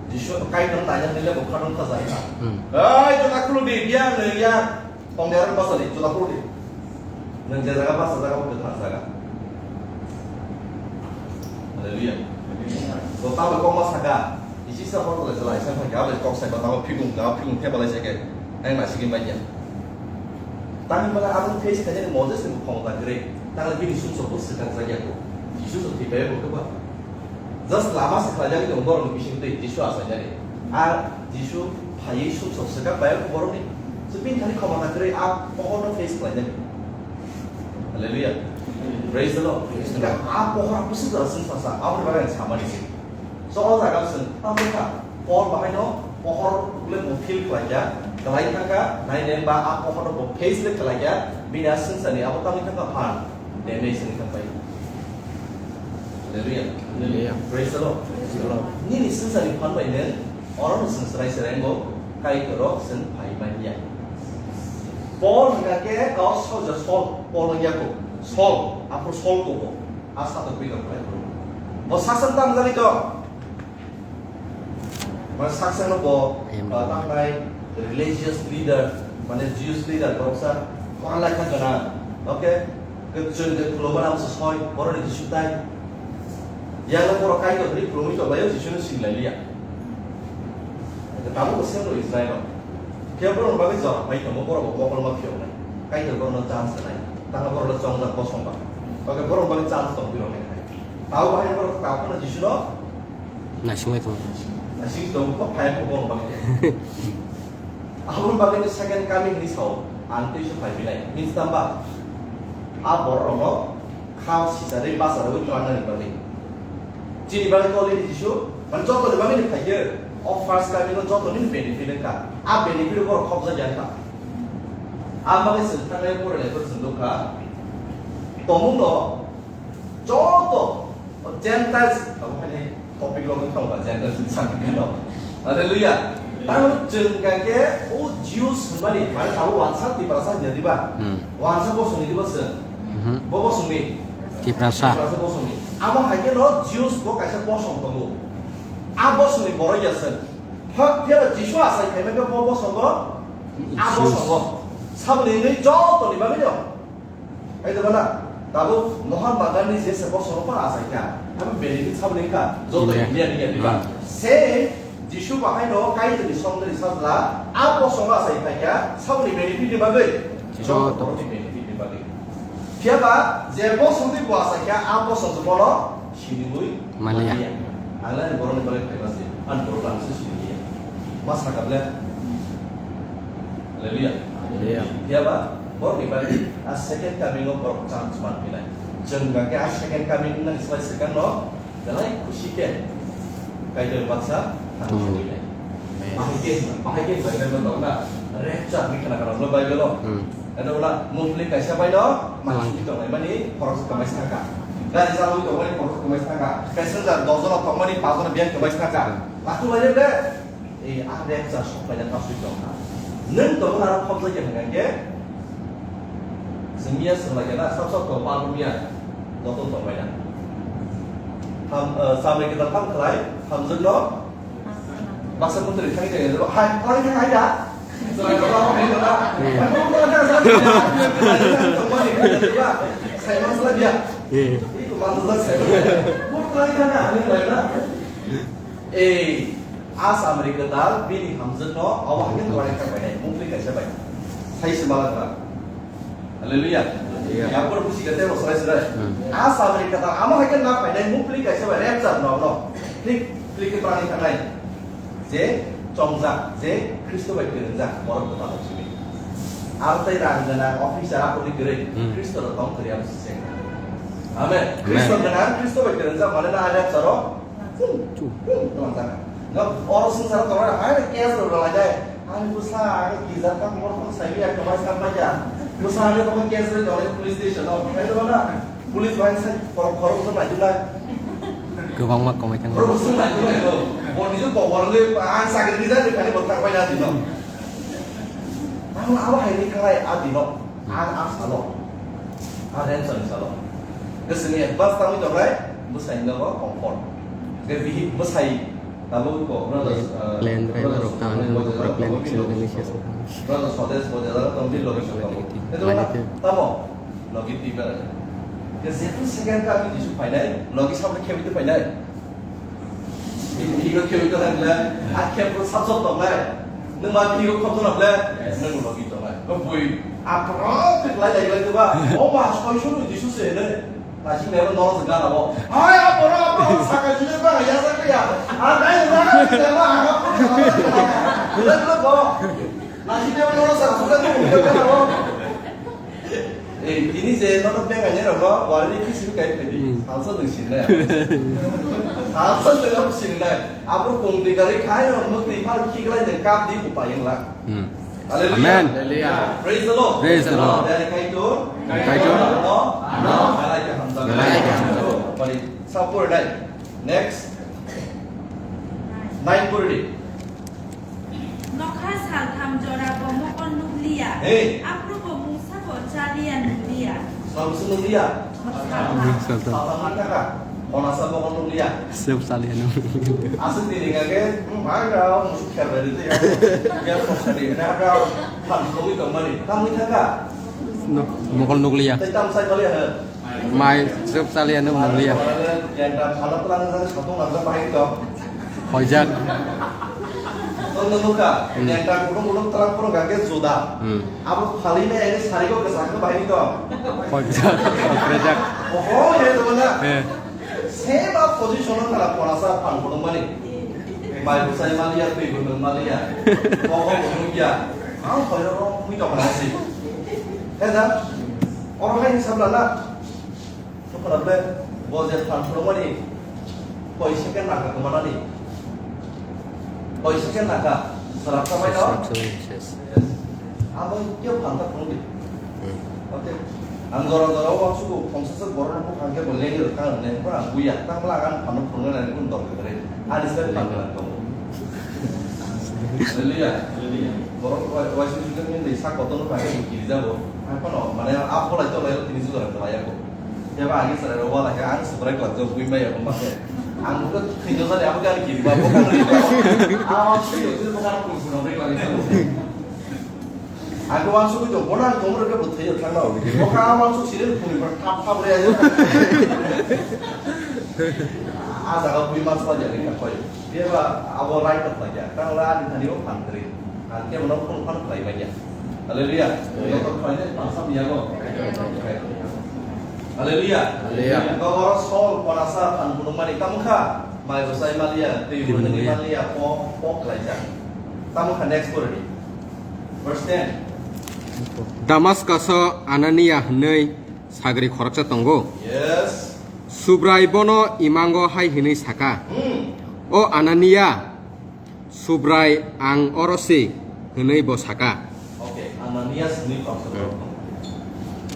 Jisu Kaitorno naina hinwi le bo khatungkha jai kha. Hmm. "Ei, juda khuludi, biyang nwi ya." Tongdi aro bachadi, juda khuludi. Nwng je jaga bacha jaga bo kwthar jaga. Hallelujah. Bo tabuk kokma saka, isi sa hor kole jala isa thangkhe, abo kok sai ba tamo phikung ka, phikung the balai sake, ang naisingwi manya. Tangni mala abo face khaijak Moses ni khomota kwrwi, tangni bini sumsok bo swkang jakya ko. Jisu so thwi pai bo khe ba. Just lama se khlai jagwi tong borok ni bising twi Jisu achainani. A Jisu phaiwi sumsok swkang bai borok ni. So bini thani khomota kwrwi a pohor no face khlai jagwi. Hallelujah. Praise the Lord. Praise the Lord. A pohor a bwswk jora sumsok sa, aboni bagwi ang samani se. So o jaga swng, tamo kha, Paul bahai no pohor le bo feel khlai kha, kwlai thang kha, nai nai ba a pohor no bo face le khlai kha, bini a swngsa ni abo tamo thang kha phan. Damage wngwi thangbai. Hallelujah. Hallelujah. Praise the Lord. Praise the Lord. Nini swngcharni phan bai nwng oro no chwng chwrai chwrai wngo, Kaitor o chwng phai man ya. Paul hwnkha khe o soldier Saul, Paul wngya kho. Saul, aphuru Saul kho bo. A satok bidok khlai phuru. Bo sasak tang jani to. Mane saksa no bo, Amen. Ah, tangnai religious leader, mane Jewish leader, boroksa, pora lekha gana, okay? Kwchwng de khulumani amo se soi, borok ni Jisu tai. Yang le borok Kaitor hwnwi khulumwi tonglaio, Jisu no singlai liya. Tabuk bo same no Israel o. Khe borok ni bagwi jora pai tongo, borok bo mokol ma phiyoknai. Kaitor borok no chance rwnai. Tangla borok no chongjak bosong ba. Okay, borok ni bagwi chance tong phiroknai. Tabuk bahai borok tabuk no Jisu no Naisingbai tongo. Naising tongo, kok phai kok bono bagwi. Aboni bagwi no second coming ni sao, ang tei se phai phinai. Means tamba? A borok rokno kha sisarwi bacharwi twlangnani bagwi. Chini bagwi kok lini Jisu, Joto ni bagwi ni phaikhe, o first coming o joto ni benefit wngkha. A benefit borok khobjakya wngkha. A bagwi chwng thangnai porailaikhe chwng nukha. Tongmungno joto Gentiles, abo haino topic logo thangba Gentiles ni sakhe no. Hallelujah. Tamo chwng kake o Jews hwnmani, mane abo wansa Tiprasa hwnya diba? Hmm. Wansa bosongni diba chwng? Mhm. Bo bosongni? Tiprasa. Tiprasa bosongni. Amo hai khe no Jews bo kaisa bosong tongo. A bosongni borok ya chwng. Phak phiya Jisu asai khaimani bo bosongo, a Jews. Bosongo. Saboni hwnwi jotoni bagwi no. Hai da bana, tabuk Mahatma Gandhi je se bosongo pa asai kha. Abo benefit saboni kha, joto India. India ni kha. Hmm. Same Jisu bahai no Kaitorni songdari sajla, a bosongo asai kha kha, saboni benefit ni bagwi. Joto. Joto borokni benefit ni bagwi. Phiya ba, je bosong twi bo asai kha, a bosong se bono sinigwi Maliya. Maliya. Ang lai borokni bagwi khlai ma se, ang borok lang se sinigwi. Ma sakha ble. Hallelujah. Hallelujah. Phiya ba, borokni bagwi a second coming o borok chance man phinai. Chwng hwnkha khe a second coming wngna slai swkang no, belai khusi khe Kaitor baksa thang Hmm. sogwi nai. Amen. Bahai khe, bahai khe Bible no tong na, rapture ni khna khna Bible o. Hmm. Eno wala monthly kaisa bai no, Lang. Machine tong nai mani khoroksa kamai saka. Gari chalwi tong mani khoroksa kamai saka. Passenger dos jon tong mani pas jon biang kamai saka. Hmm. Laku bai de. Ei, a rapture sok pai na kasui tong kha. Nung tong na khom jai khe hwnga khe. Simiya sala khe na sab sab tong pa miya. Joto tong bai na. Ham, eh, samai khe tam khlai, hamjak no. Baksa mantri thang thang hai hai hai da. Sai masla dia. Eh. Itu masla sai. Mutrai kana ani laila. Eh, as America dal bini hamjak no awa hakin tuai ka bai. Mukli kaisa bai. Sai semala kala. Hallelujah. Hallelujah. Yapor busi kate ro srai srai. Hmm. Asa America ta amo hai ke na painai mukli kaisa bai rapture no no. Klik, klik ke prani thangnai. Je chongjak, je Kristo bai kwrwngjak, borok kwtal simi. Ar tai rang gana officer akoni kwrwi, Hmm. Kristo ro tong kwrwi amo se. Amen. Amen. Kristo gana, Kristo bai kwrwngjak, mane na rapture ro. Chu. Nga oro sung sara tora, ai, case ro lai dai. Ani busa, ani gizar ka mor ko sai ya, kamai sa pa ya. Busa ani ko case ro lai police station o. Ai, do na. Police bai sai, kor, kor ko na jula. Kwbangma kamai thang. Kor ko sung na jula. Bo ni ko wal le, an sa ke gizar de kani botak pa ya di no. Ang abo hai ni khalai a di no. Ang, ang salo. Ang ren salo. Ke sini advance tangwi tongnai, bwsai nogo comfort. Ke bihi bwsai tabuk ko, brother, Plan, uh, plan driver brother rok tangwi Swadesh nang bojaga pura plan tongwi kisa bihi. Swadesh bojaga tongwi logi tongwi. Itu mana? Tamo? Logi tiba. Ke situ second kami disu painai, logi sampai kemi tu painai. Bihigo khe oi tong le, a khe pro sab sab tong le. Nung ma bihigo khom tong le, nung logi tong le. Ko bui, a pro khe lai lai lai ba. O ma soi sunu Jisu se ne. Na si me no se gana bo. Ai, a pro, a pro, saka jine ba, ya sa ya. A dai na, na, na, a pro. Le pro bo. Na si me no sa, sa, sa, sa, sa, sa. Eh, tini je nono beng ani rok no wari ni kisi kai pedi. Hmm. Salsa ding sin le. Salsa ding am sin le. Abu kung di gari khai no mukti phal ki grai de kap di upai yang la. Hmm. Hallelujah. Amen. Hallelujah. Praise the Lord. Praise the Lord. Dari kai tu. Kai tu. No. No. Galai ke hamza. Galai ke hamza. Bari sapur dai. Next. Nine purdi. Nokha saltham jora bo mokol nukliya. Hey. Aphuru bo mungsa bo chaliya nukliya. Samsung nukliya. Saltham. Saltham. Saltham nukliya. Hona sa mokol nukliya. Sep chaliya nukliya. Asuk dini ngake, hmm, magra, musuk kher dari tu ya. Biar kok sadi, na ga, pan kami kembali. Kami kaka. No, mokol nukliya. Tetam sai bali ha. Mai sep chaliya no mangliya. Hoijak. Tongno nukha, Hmm. neta gudung gudung tara phuru gage juda. Hmm. Abo phalina ene sarigo kwchangkhe bahai tong. Hoijak, hoijak. Oho, ye to na. Eh. Same a position o tara porasa phan gudung mani. Mai bwsai maliya, twi gudung maliya. Oho gudung ya. Ang hoiro ro mui tong na si. He da? Oro hai hisab la na. Sokra ble, bo je phan phurumani, koi second nangkha kwmanani, Oisike naka, srapsa bai no? Srapsa bai, yes. Yes. Abo khe phanta phunukdi. Hmm. Okay. Ang jora jora o uansukgo, khongsa se borok no bukhang khe bo lengri rwkha hwnwi, bo ang buya, tang bwla ang ani phan no phunuknani kunu dor kwrwi. Ani se phan kwrwng tongo. Hallelujah, hallelujah. Borok uaisuk sujak ni sak kotor no phai khe bo kiri jago. Ang phano, mane, a pholai tolai o tini jora kwlai ya kho. Phiya ba ani chwrai rok wala khe ang Subrai kwlak jok bui maya buma khe. Ang bo khe thwino jani abo gari kiri ba bo khe nini ba. A uansuk yo tini bo khe nini kwlak jok. Ang khe uansuk yo bo nang tong rok khe bo thwi yo thang na obi. Bo khe a uansuk siri phuni ba thap thap re ayo. A jaga bui mas ba jani kha koi. Phiya ba abo right of like ya. Tang la ani thani o phan kri. Ang khe bono phone phone khlai manya. Hallelujah. Hallelujah. Doktor khlainai pangsa miyago. Hallelujah. Hallelujah. Gogoro Saul ponasa phan phunukmani tamo kha. Mai bwsai maliya, twi bwrwini maliya, pok, pok khlaijak. Tamo kha next poredi. Verse ten. Damaskoso Anania hwnwi sagri khoroksa tongo. Yes. Subrai bono imango hai hwnwi saka, Hmm. "O Anania." "Subrai, ang oro se," hwnwi bo saka. Okay, Ananias hwnwi khoroksa borok tongo.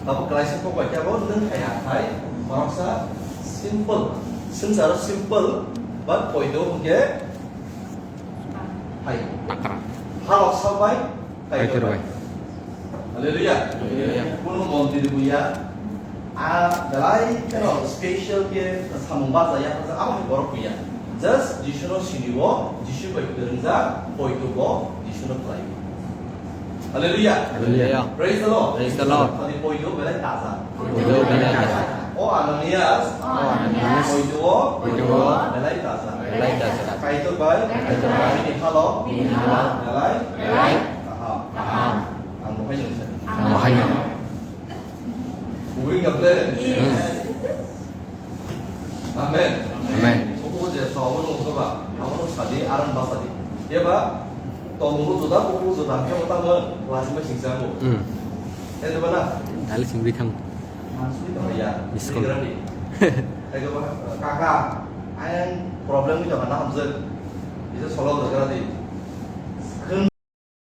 Tabuk Kraista kok bai khe abo nwng hai akhai khoroksa simple. Swngcharo simple, but poito hwnkhe hai. Takra. Halok sak bai, Kaitor bai. Hallelujah. Hallelujah. Kunu montri buya. A belai kheno special khe samung barjak ya, abo hai borok buya. Just Jisuno sini o, Jisu bai kwrwngjak, poito bo Jisuno khlai o. Hallelujah. Hallelujah. Praise the Lord. Praise the Lord. Tadi poito belai taja. Poito belai taja. O Ananias. O Ananias. Poito o. Poito o. Belai taja. Belai taja. Kaitor bai. Kaitor bai. Bini halok. Bini halok. Belai. Belai. Kaham. Kaham. Ang mohai nungsa. Ang mohai nung. Moving the plan. Yes. Amen. Amen. Obo je so abo nung soba, abo nung sadi, arang ba sadi. Eba, to nung juda, obo juda, ke mata mo, lasi ma singsa mo. Hmm. Eh, to bana. Dali singri thang. Mansuri to ya. Miss call. Singri ni. Eh, to ba, kaka, ayang problem ni to na hamse. Ise solo jaga di. Khun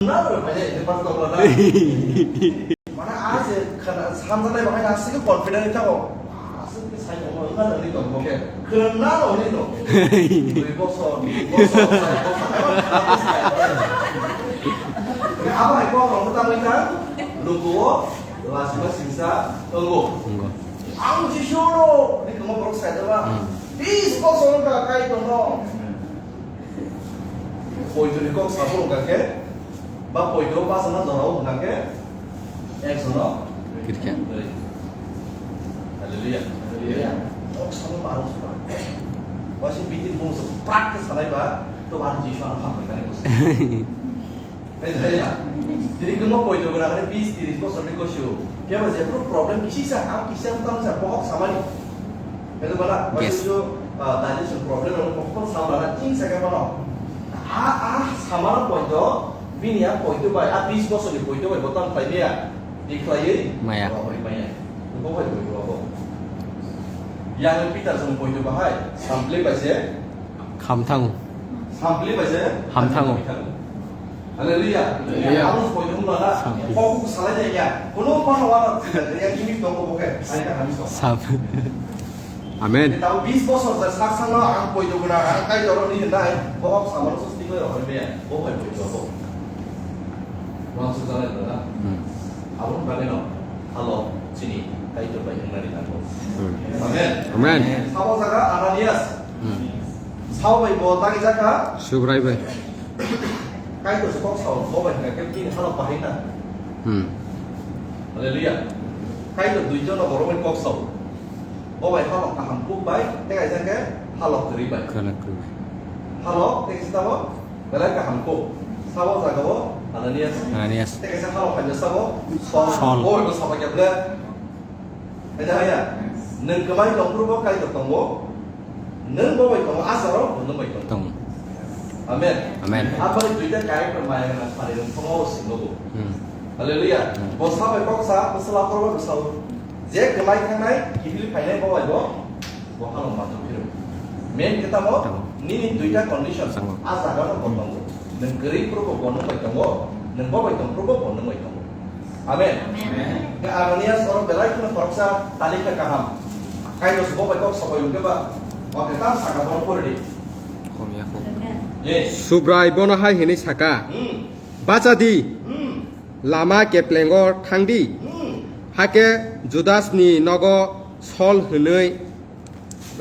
Nalo, mane, ini pas tong lada. Mana ase, khana, samjak lai bahai asik confident thago. Asik ke sai tong lada, ini tong boke. Khana nalo, ini no. Dui bosor, dui bosor, sai bosor. Abo hai ko rong ta mai ta. Lugo, lasi ma singsa, tonggo. Tonggo. Ang Jisu no, ini kemo borok sai ta ba. Hmm. Bis bosor ka kai tong no. Poito ni kok sabu wngkha khe, ba poito o bachana jora o wngkha khe, ekjono Kirkya. Hallelujah. Hallelujah. Kok sabu ba ang suka. Waisi bitin bung se prak khe salai ba, to ba Jisu ang hambai kani bus. Hallelujah. Tini kemo poito gora khe bis tiris bosor ni kosio. Khe ba jephru problem kisi sa, ang kisa tang sa, bohok samani. Hede bana, Yes. Waisa, ah, digestion problem rok kokol samlana ching sa khe mano. A, a, samano poito, bini a poito bai, a bis bosor ni poito bai botam khlai maya, di khlaiwi, Maya. Rohorwi maya. Bo bai poito abo. Yang Peter song poito bahai, sampli bai se. Khamthango. Sampli bai se. Hamthango. Hallelujah. Hallelujah. Abo poito mula na. Sampli. Kok salai jaya. Kono mano wana, yang ini tong ko boke. Ai ka hamis tong. Sam-, Amen. Tao bis bosor sa sak sangno ang poito guna ang kai toro ni hinai. Bohok samano susti ko hor be. Bo bai poito bo. Wan su salai na. Hmm. Abon bageno. Halo, chini. Kai to bai hinai na ko. Hmm. Amen. Amen. Sabo jaga Ananias. Hmm. Sao bai bo tagi jaka. Subrai bai. Kaitor se kok sao, bo bai hingka khe bini halok bahai na. Hmm. Hallelujah. Kaitor dui jon no borok bai kok sao. Bo bai halok kaham kuk bai, tei kaisa khe halok kwrwi bai. Kwrwi bai. Halok, tei kaisa tamo, belai kaham kuk. Sabo jaga o Ananias. Ananias. Tei kaisa halok khaija sabo, Saul. Saul. Bo bai bo sabo khe ble. Haiya, haiya. Nwng kwmai tongphuru bo Kaitor tongo. Nwng bo bai tongo, a jaro bo nwng bai tongo. Tongo. Amen. Amen. Aboni duita character maya gwnang sari rok tongo o singnogo. Hmm. Hallelujah. Hmm. Bo sa bai kok sa, bo sala korba bo sao. Je kwmai thangnai, kiphil phainai bo bai bo, bo hano manjak phiro. Main khe tamo, Tamo. Nini duita condition, Tamo. A jagano bo tongo. Nwng kwrwi phuru bo, bo nwng bai tongo, nwng bo bai tong phuru bo, bo nwng bai tongo. Amen. Amen. Khe Ananias oro belai kheno khoroksa talikha kaham. Kairos bo bai kok sabai wngkhe ba, o khe tam saka bono pori di. Yes. Subrai bono hai hwnwi saka, Hmm. "Bacha di, Hmm. lama keplengo thang di." Hmm. Hakhe Judasni nogo Sol hwnwi,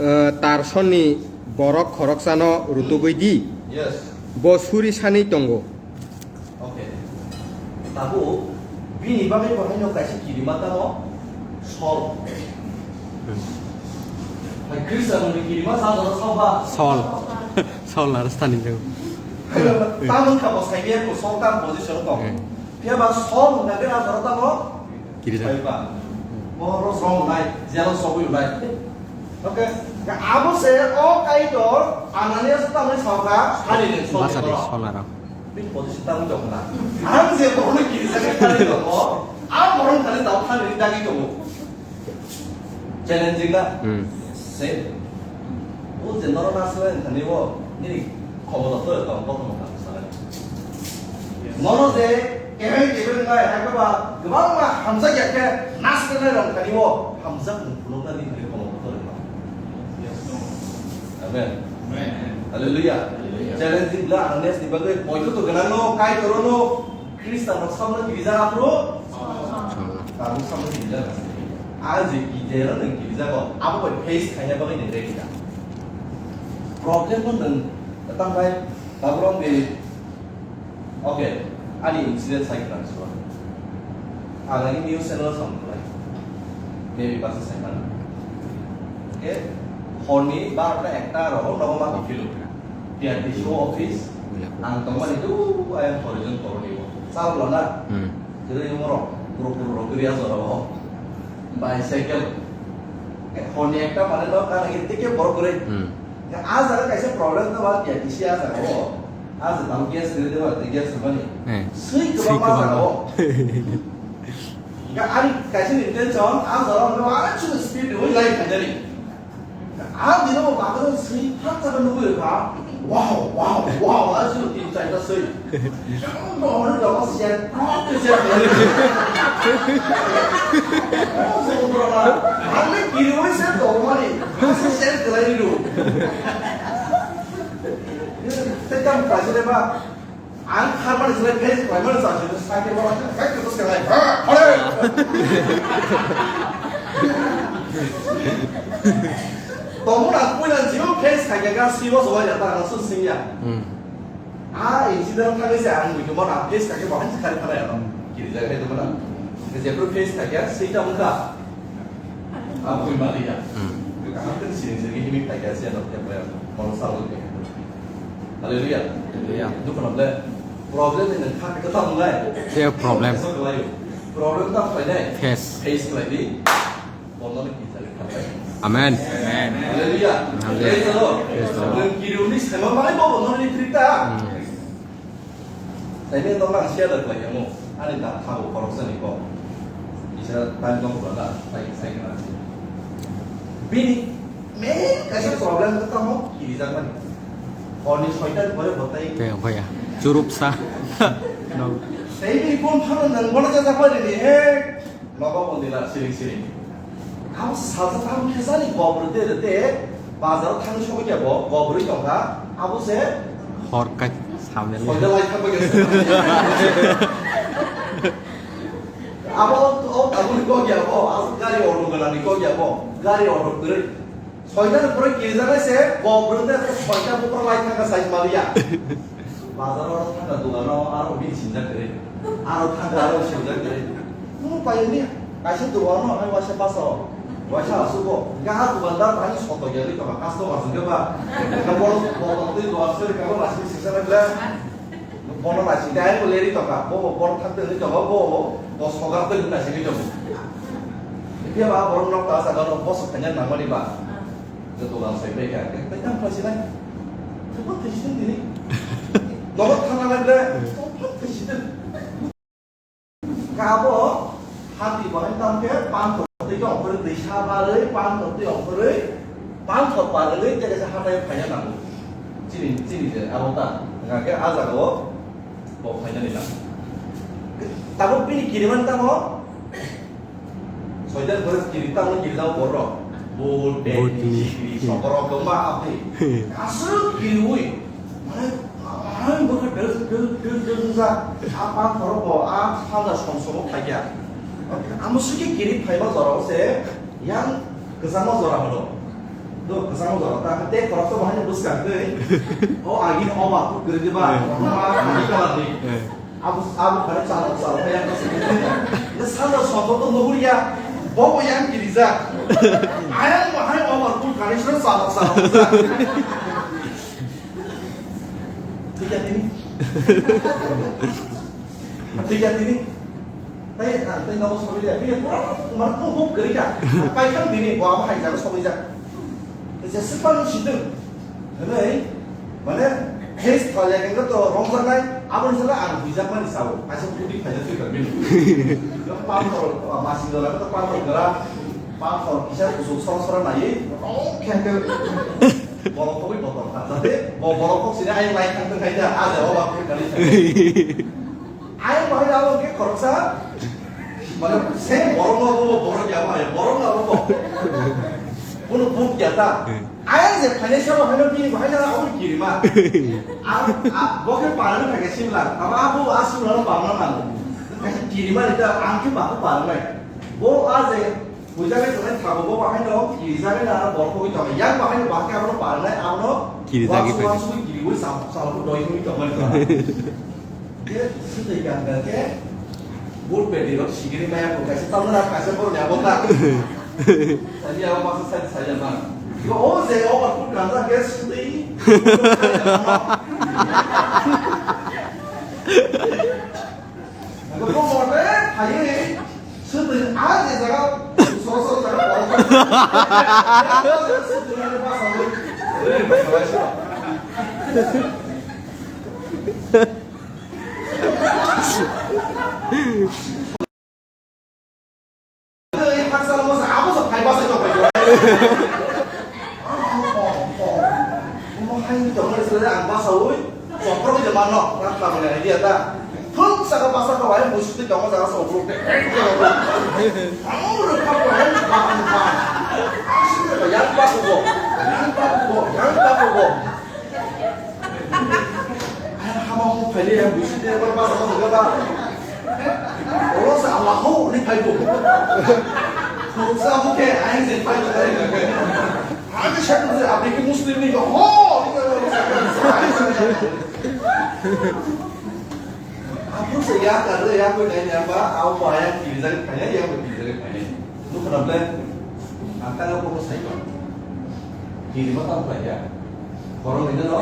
eh, Tarsonni borok khoroksano rutugwi di. Yes. Bo suri sanwi tongo. Okay. Tabuk bini bagwi bo haino kaisa kirima tamo Sol. Hai Khristianrokni kirima sa jora Sol ba? Sol. Sol aro stani jago. Tamo wngkha bo saikhe ko Sol tam position tong. Hmm. Phiya ba Sol hwnka khe a jora tamo? Kirima. Sai ba. Bo ro song nai, jelo sogwi nai. Okay. Abo se o Kaitor Ananias tamni sokha, hani le Sol. Bacha di, Sol aro. Bini position tamo tong na. Ang je borokno kirisa khe thani tongo, a borok thani tamo thani dagi tongo. Challenging na? Hmm. Same. O je norok nasle thani o nini khomota to tong, kothoma tong sana. Nono je kebeng kebeng nai, hakhe ba kwbangma hamjak ya khe nasle nai rok thani o hamjak mung phunukna ni thani khomota to tong. Amen. Amen. Hallelujah. Hallelujah. Challenging la Ananias ni bagwi poito to gwnang no, Kaitor no, Khristian rok samno kirija aphuru. Samno. Tabuk samno kirija. A je kirija no nwng kirija go, abo bai face khaina bagwi nwng ready da. Problem no nwng tang bai tabuk rok ni Okay, ani incident sai khna sua. Ang ani news channel sam khlai. Maybe basa sai khna. Okay, horni barota ekta aro nogo ma kiphiluk. T R T C office, ang tongmani tu ayang horizon koroni o. Chal lana. Hmm. Kiri umoro, puro puro kiri asoro ho. Bicycle. Horni ekta mane no kana kiri tike borok kiri. Hmm. A jaga kaisa problem no ba T R T C a jaga o. A je tamo gas ri de ba, de gas mani. Eh, swi swi kwbangma kwbangma. Jaga o. Ga ani kaisa ni intention, a jora no a chu speed wi lai khanjani. A dino ba bagro swi thak thak nugwi ba. Wow, wow, wow, a chu tin char ta swi. Ang no hor no siya, no siya. Oh, so bro, ani kiri wi se to mani, se share khlai ri do. Te kam kaisa de ba, ang kharmani se face khlaimani sa se, sa ke ba, sa ke bus khlai. Ha, hore. Tomuna puila jio face khai ke ga siwa so ya ta na sun sing ya. Hmm. A incident thangwi se ang buikhe mona face kha khe bo hansi khari thana ya no. Kiri jaga hai tongmana. Jephru face kha khe swi ta wngkha. A bui mali ya. Hmm. Kaham khe sini sini himik kha khe se no khe mona sa lo khe. Hallelujah. Hallelujah. Dukha no ble. Problem ni nang kha khe ta wngnai. Khe problem. Problem ta phainai. Face. Face khlai di. Amen. Amen. Hallelujah. Hallelujah. Praise the Lord. Praise the Lord. Nwng kiriuni sema mai bo bono ni trikta. Hmm. Saini to ma sia da klai mo. Ani da thago korok sani ko. Isa tan dong ko da sai sai kana si. Bini main kaisa problem ko tamo kiri jagmani. Oni soitan pore botai. Te bhaiya. Churup sa. No. Saini kon phano nang bono jaga pari ni he. Nogo mondila siring siring. Abo salsa tam khesani gobrwi de de bazar thang sogwi kebo gobrwi tongkha abo se hor kai samel. Soida lai thang bai. Abo o abo ni kok ya bo abo gari auto gana ni kok ya bo gari auto kwrwi. Soita ni pore kirijak lai se, kok brwng de soita bupra lai thangka sai maliya. Bazar o thangka dogano aro bini sinjak kwrwi. Aro thangka aro sinjak kwrwi. Nung pai ni, kaisa dogano hai waisa basa o. Waisa asugo. Gaha dogandar tani soto geli tongka customer singke ba. Ka boro botol twi dogan sori ka bo lasik sisa na bla. Bono naisingkhe ayang bo leri tongkha, bo bo borok thang tongwi tongo, bo bo bo sogar tongwi naisingwi tongo. Phiya ba borok nok ta saka no bosok thangya nangmani ba. Joto lang soi pai kha, tei tang phasinai. Joto thaisideng tini. Nogo thangna nang le, joto thaisideng. Kabo hati bahai tangkhe panthor twi ongkhorwi twi sa barwi, panthor twi ongkhorwi, panthor barwi tei kaisa hatai phaiya nango. Chini, chini je, abo ta. Hingkha khe a jaga o bo phainani ta. Tabuk bini kirimani tamo? Soitan pore kiri tamo kiri tamo borok. Bol, bol, bel, kiri, kiri, sokoro, koma, abdi. Aswk kiriwi. Mane, mane, bo khe del, del, del, del, ja. Apa khoro bo, a, phalda som, somo khaikya. Amo suki kiri phaiba jorao se, yang kwchangma jora hwno. Do, kwchangma jora. Ta, tei khoroksa bo haino bwskang tei. O, agini oba, kwrwi diba. Eh. Oba, kwrwi kala di. Eh. Abo, abo khare chalo, chalo, yang kwchang. Ini salo sobo to nuhur ya. Bobo yang kirija. Ayang bahai oba, kwrwi kare sino chalo, chalo. Thik ya tini? Thik ya tini? Tei, ah, tei nogo sobi ya. Bini pura, mane, pung pung kwrwi kha. Pai kha bini, bo abo hai jaga sobi jak. Jesa pang sidung. Hwnwi, mane, face thal ya khe to romjaknai, aboni salo ang huijakmani sao. Kaisa phuti khaijak twi kha bini. Panthor, ah, masing dora to panthor gara, panthor kisa kusuk sora sora naiwi, rong khe khe. Borok kobui botol kha. Jate bo borok kok sini ayang lai thang thang khai da, a jabo ba kuri kali thang. Ayang bahai abo khe khoroksa, mane, se borok no bo, borok ya bahai, borok no bo. Bono buk ya ta. Hmm. Ayang je phainai sabo haino bini bahai na abo kirima. A, a, bo khe parani thang khe simla. Abo, abo a simla no parna nango. Kaisa kirima ni ta, ang khe ba ko parnai. Bo a je Puja ni tongnai thago bo bahai no kirijagwi na borok kogwi tongo. Yang bahai no bahai abono parnai abono kirijagwi wansu, phai. Wansu kiriwi sam, sam doi kiri tongmani tong. Ye sudai ganga ke bur pedi rok sigiri maya ko kaisa tamna kaisa bor ya bota. Tadi abo masa sai sai ya ma. Yo o je o ba put ganga ke sudai. Nokho mote phaiwi swtwi a je jaga soro soro jaga borok swtwi nani basawi. Haksa lama sa abo sa phai basa jok phai. Omo hai ni tongmani sila ang basa ui. Chokro ni jaman no. Rak tamo ni idea ta. Thung saka basa ka wai musi tu tongma jaga sa ubruk te. Ang uru kap ko hai ba ang ba. Ang sini ba yang ba ko. Yang ba ko. Yang ba ko. Hama mo phaile ya busi de ba ba ba ba. Oro sa Allah ho ni phai bo. Ko sa mo ke ai je phai bo. Ani sa ko je apni ki Muslim ni ho. Apo se ya kar ya ko nai ya ba au ba ya ki jai phai ya ko ki jai phai. Nukha na ble, ang tang abo sai ko. Kiri ma tam khlai ya. Borok ni no,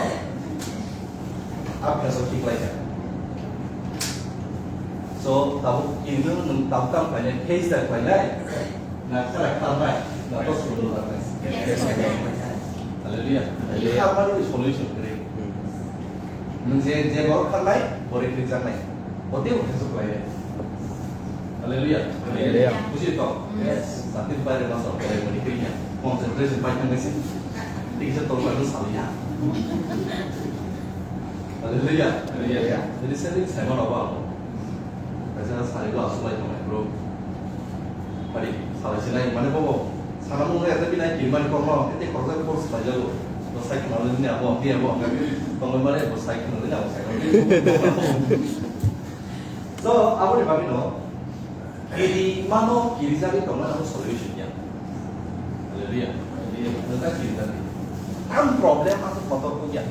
abhyas o thik lai ya. So, tabuk kiri no nwng tabuk tam khlai ya, case ta khlai nai. Na khlai khlai nai, na to sulu khlai nai. Hallelujah. Hallelujah. Kha mani solution kre. Hmm. Nwng je, je borok khanai, borok rijak nai. Bo tei bo khesu khlai ya. Hallelujah. Hallelujah. Buji to? Yes. Satin pai de masa khlai mani kri ya. Concentration pai thang nai se. Tei kisa tol pai sal ya. Hallelujah. Hallelujah. Jadi sendiri saya mana ba. Kaisa sari do aswk lai tongnai bro. Pari salai sinai mane bobo sana mung ya tapi nai kirmani kokno ete kokjak kok salai jago. Bo sai khna le ni abo ni abo tongmani mane bo sai khna le ni abo sai khna le ni. So aboni bagwi no kiri mano kiri jagwi tongmani abo solution ya. Hallelujah. Hallelujah. Nwng ta kiri jagwi. Ang problem ang kotor ko ya.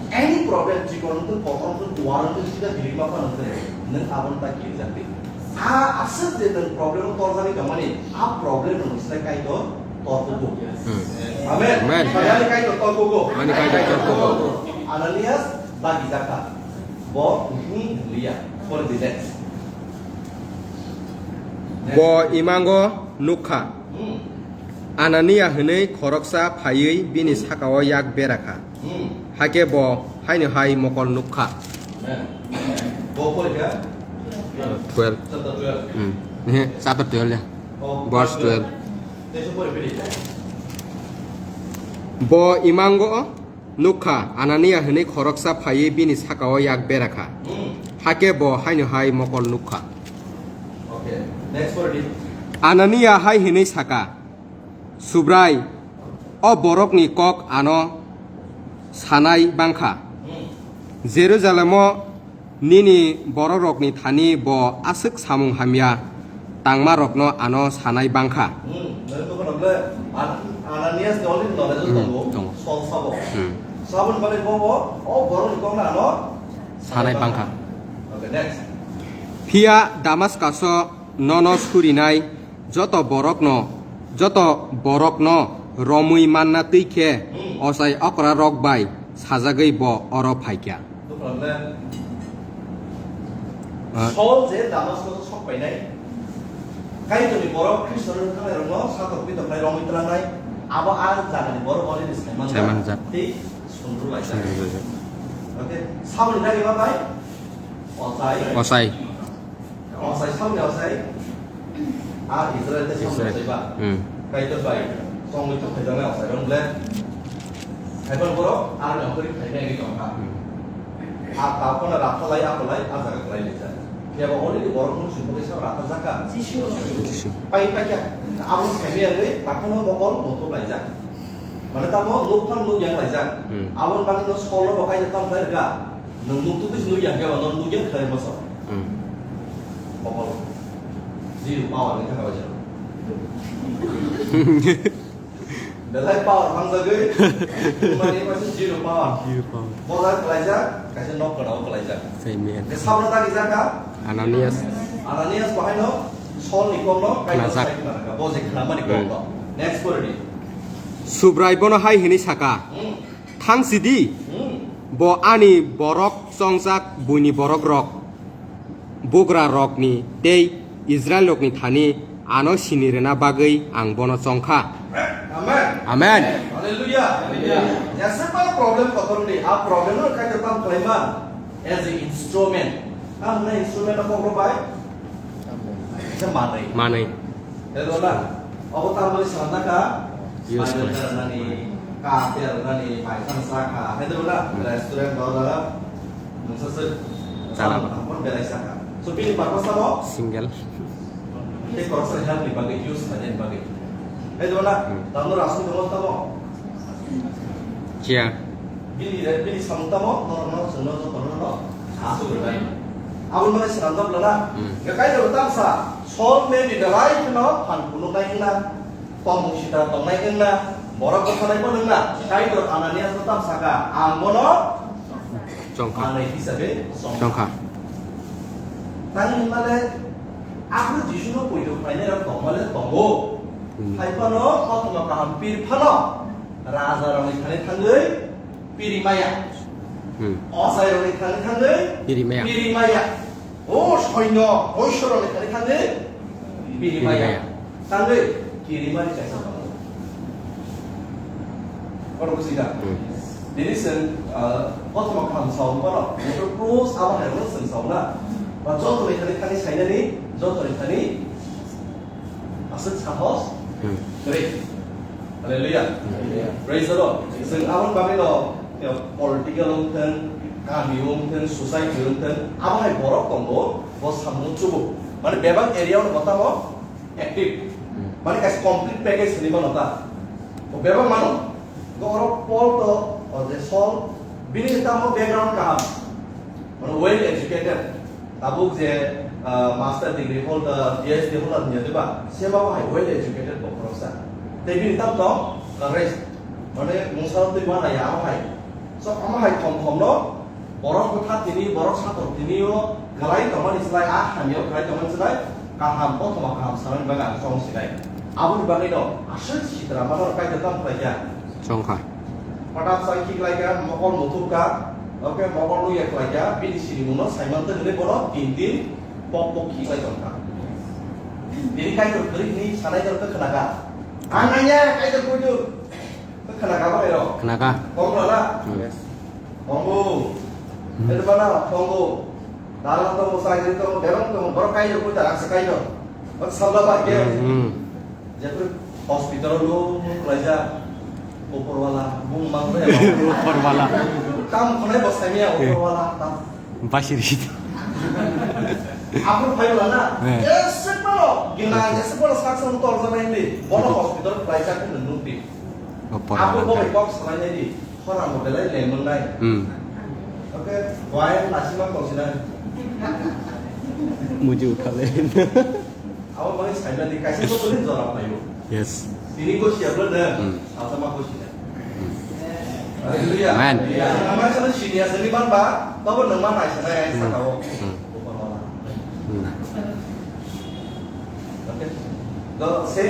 Any problem, chikon wngtong, kotor wngtong, kuar wngtong, sida bilik ma phano wngtong, nwng abono ta kirijak di. A aswk je nwng problem o torjagwi tongmani, a problem no nwng sai Kaitor torkugo. Hmm. Amen. Amen. Mani Kaitor torkugo. Mani Kaitor torkugo. Ananias bagijak kha. Bo ni liya. For the next. Bo imango nukha. Hmm. Anania hwnwi khoroksa phaiwi bini saka-o yak bera kha. Hmm. Hakhe bo haino hai mokol nuk kha. Amen. Bo porikha? Twelve. Chapter twelve. Hmm. Ehe, chapter twelve ya. Oh, verse twelve. Teisa pori pili. Bo imango nukha, Anania hwnwi khoroksa phaiwi bini saka-o yak bera kha. Hakhe bo haino hai mokol nukha. Anania hai hwnwi saka, "Subrai, o borokni kok ano sanai bangkha. Jerusalemo nini bororokni thani bo aswk samung hamya tangmarokno ano sanai bangkha." Hmm, nang to kono ble An-, Ananias ni already knowledge Hmm, tongo. tongo. Saul sabo. Hmm. Saboni bagwi bo, bo, o borokni kokno ano Sanai bangkha. Okay, next. Phiya Damaskaso nono surinai joto borokno, joto borokno romwi manna twi khe Hmm. ochai okrarok bai sajagwi bo oro phaikha. Dukha le. Ah. Saul je Damasko sok painai. Kaitorni borok Khristo rwng thangnai rokno satok pitok nai romwi twlangnai. Abo a jagani borok already saimanjak. Saimanjak. Tei sundru laijak. Sundru laijak. Okay. Saboni dagi ma bai? Ochai. Ochai. Ochai, samni ochai. A Israel te samni Israel. Ochai ba. Hmm. Kaitor bai. Songwi tok khaijak nai ochai rong ble. Haiban borok, a ni ochai khaimai ni tongkha. Hmm. A ta phone ra phalai, a phalai, a jaga khlai lijak. Phiya ba already borok mung sing bai sa ra phalak kha. Jisu. Jisu. Pai pai kha. Abo khaimai ya le, ta phone mokol moto laijak. Mane tamo nuk phang nuk yang laijak. Hmm. Aboni bagwi no solo bo kaisa tamo khlai rwkha. Nwng nuk tubui se nuk yang khe ba, no nuk yang khlai masa. Hmm. Mokol. Zero power ni thangka baja. Belai power mangjagwi. Mane masa zero power. Zero power. Bola khlaijak, kaisa nok kana khlaijak. Amen. Ke sabra tagi jaka. Ananias. Ananias bahai no Saul ni kokno kaisa Khnajak. Sai khna rwkha. Bo je khnamani Hmm. kokno. Next pore di. Subrai bono hai hwnwi saka, Hmm. "Thang sidi, Hmm. bo ani borok chongjak buini borokrok, bugrarokni tei Israilrokni thani ano sini rwna bagwi ang bono chongkha." Amen. Amen. Hallelujah. Hallelujah. Jeseba problem kotor ni, a problem no kaitor tam khlaima as a instrument. Ang na instrument ko bai. Sa manai. Manai. Hello na. Abo tamani sanda ka. Use Bible khlai. Terani, ka terani, mai tang saka. Hello na. Hmm. Restaurant ba da. Mungsa se. Chana. Tampon belai saka. So bini purpose abo? Single. Te korsa help ni bagwi, use khaina bagwi. Hello na. Hmm. Tamno rasu demo tamo. Chia. Bini re, bini samung tamo, no, no, no, no, no, no, no, asuk rwbai. Aboni bagwi swnamjak lana. Hmm. Ga Kaitor tamsa, Saul may be the light no, phan phunuknai wngna, tongmung sitra tongnai wngna, borok bwtharnai bo wngna, Kaitor Ananias no tamsa kha, ang bono Chongkha. Manwi hisabe chongkha. Chongkha. Tani hwnmale, aphuru Jisu no poito khlainai rok tongmale tongo. Hmm. Hai phano, kothoma kaham pir phano, raja rokni thani thangwi piri maya. Hmm. Ochai rokni thani thangwi Piri maya. Piri maya. O soino, o soroni thani thangwi piri Piri maya. Maya. Thangwi piri mani kaisa tongo. Oro buji da. Hmm. Dini sen, ah, kothoma kaham sao kono, motor close abo hai rokno sen sao na. Ba joto ni thani thani sainani, joto ni thani aswk sahos Hmm. kwrwi. Hallelujah. Hallelujah. Praise the Lord. Chwng aboni bagwi no, you know, political wng thung, kami wng thung, society wng thung, abo hai borok tongo, bo samung chubu. Mane bebak area o bo tamo active. Hmm. Mane kaisa complete package hinwi mano ta. Bo bebak mano. Go oro Paul to, o je Saul, bini tamo background kaham. Mane well educated. Tabuk je, ah, master degree holder, P H D holder wngya diba? Sema bo hai well educated bo khoroksa. Tei bini tam tong, ah, rest. Mane mungsa twi ma nai amo hai. So amo hai thom thom no, borok bwtha tini, borok satok tini o, kwlai tongmani slai, a hamya o kwlai tongmani slai, kaham, kothoma kaham sanani bagwi ang chong sinai. Aboni bagwi no, aswk sitra mano Kaitor tamo khlai kha. Chongkha. Patak sai khiklai kha, mokol muthuk kha, oke, mokol nuya khlai kha, bini sinimungno saiman twi hwnwi bono tin din pok pok khiklai tong kha. Bini Kaitor kwrwi hwnwi sanai tong kha khna kha. Ang nangya Kaitor puitu. Khna kha bahai rok. Khna kha. Tong kha na? Hmm. Tongo. Hmm. Eno bana tongo. Dalang tongo, sajri tongo, berong tongo, borok Kaitor puitu, ang se Kaitor. Bak sabla ba, yes. Hmm, hmm. Jepre hospital o lo, lo khlaijak. Oporwala, bung mang de. Oporwala. Tam khonai bo saimya oporwala, tam. Basiri. Abu phai wala na. Eh. Ese palo, gina ese palo saksa motor jana indi. Bono hospital price aku nungti. Oporwala. Abu bo kok salai nai di. Khorang bo belai lemon nai. Hmm. Okay, why lasi ma kok sinai? Muju uthale. Abo mani saimani kaisa ko tuli jora payo. Yes. Tini ko siya bro na. Hmm. Salsa ma ko sinai. Hallelujah. Amen. Hallelujah. Nama sana sini asani man ba, tabo nang mana sana yang Hmm. sakao. Hmm. Hmm. Okay. Do se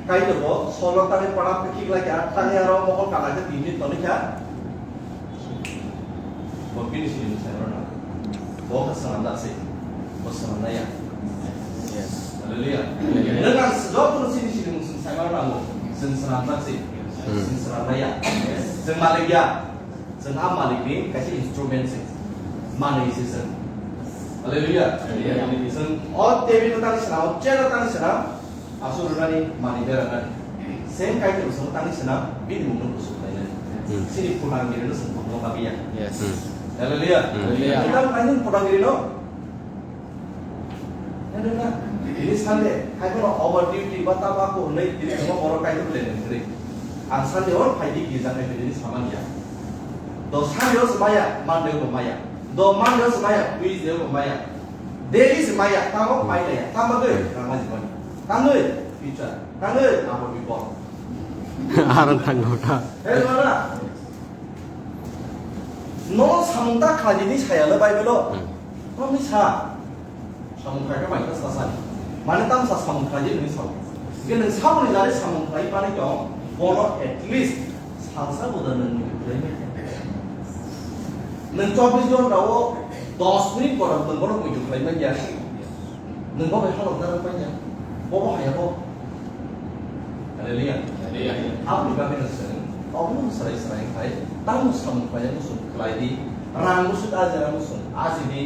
kai to bo solo tani pada pekik lagi tani aro mokol kana ke tini toni kya. Bo bini sini mung saimano na. Bo khe swnamjak se. Bo swnamnai ya. Yes. Hallelujah. Hallelujah. Nwng ang joto no sini sini mung sini saimano nango. Chwng swnamjak se. Hmm. Chwng swnamnai ya. Chwng malik ya. Chwng a malik ni kaisa instrument se. Manwi se chwng. Hallelujah. Hallelujah. Chwng o table no tangwi swnam, o chair no tangwi swnam. Aswk rwnani manwi bera nani. Same Kaitor bwskango tangwi swnam, bini mungno kusu khlainani. Hmm. Chini phulang birino chwng tongno babiya. Yes. Hmm. Hallelujah. Hallelujah. Kita mainin phulang birino. Hallelujah. Ini Sunday, hai kono over duty ba tama ko hwnwi tini tongma borok Kaitor bwlai nang kwrwi. Ang Sunday o phaidi girja khai tini samanya. Do Sunday o se maya, Monday o maya. Do Monday o se maya, Tuesday o maya. Daily se maya, tamo pai laya, tamo doi, rama jibani. Tamo doi, future. Tamo doi, abo bipor. Arang tanggo ta. Hei, mana? No samung ta khlaidi ni saya le Bible o. Hmm. Tamo ni sa. Samung khlai ka mai ka sa sa. Mane tam sa samung khlaidi ni sa. Ke nang samung ni jare samung khlai mane tong, bono at least salsa boda nang ni khlai mai. Nang chobbish ghonta o dos minute boda nang bono muitu khlai mai ya. Nwng bo bai halok narwk manya, bo bo haya bo. Hallelujah. Hallelujah. Aboni bagwi no chwng obono swrai swrai khai tamo samung khlai muchung khlai di, rang muchung ajera muchung aji di,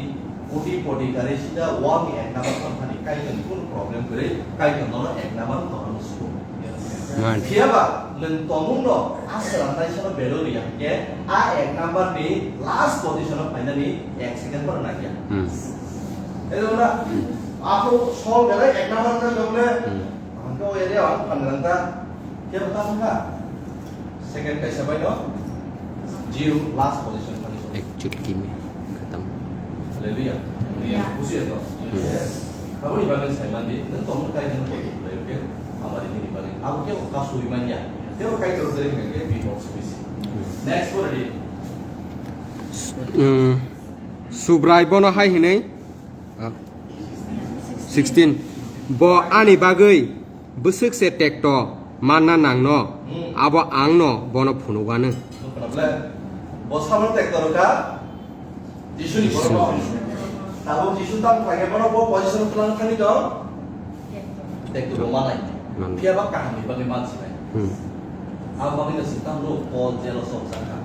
koti poti gari sida wal ni ek number tong thani kaitor ni kunu problem kwrwi, kaitor nono ek number tongna muchungo. Man. Phiya ba nwng tongmung no a swnam nai sano value riya hwnkhe a ek number ni last position o phainani ek second pano nangya. Hmm. Ejona, ako sol belai ek number na jongle, Hmm. Ang ko area ang pangrang ta, kya bata ka? Second kaisa bai no, zero last position pani so. Actually, team khatam. Hallelujah. Hallelujah. Khusi ato. Hmm. Yes. Abo ni bagwi sai mandi, nang tong kai nang ko play ke, amari ni bagwi. Abo ke ka sui manya. Ke kai to dere ke bi box bisi. Hmm. Next for ready. Hmm. Subrai bono hai hinai. Ah. Sixteen. Bo ani bagwi bwswk se tekto manna nangno, Hmm. Abo ang no bono phunukgano. Problem. Bo samano tekto rwkha Jisuni Jisu. Borok. Tabuk Jisu tamo khlai khe bono bo position twlang thangwi tong. Tekto bo manai. Manai. Phiya ba kaham ni bagwi mansinai. Hmm. Abo bagwi no sing tamo Paul jealous of jakha.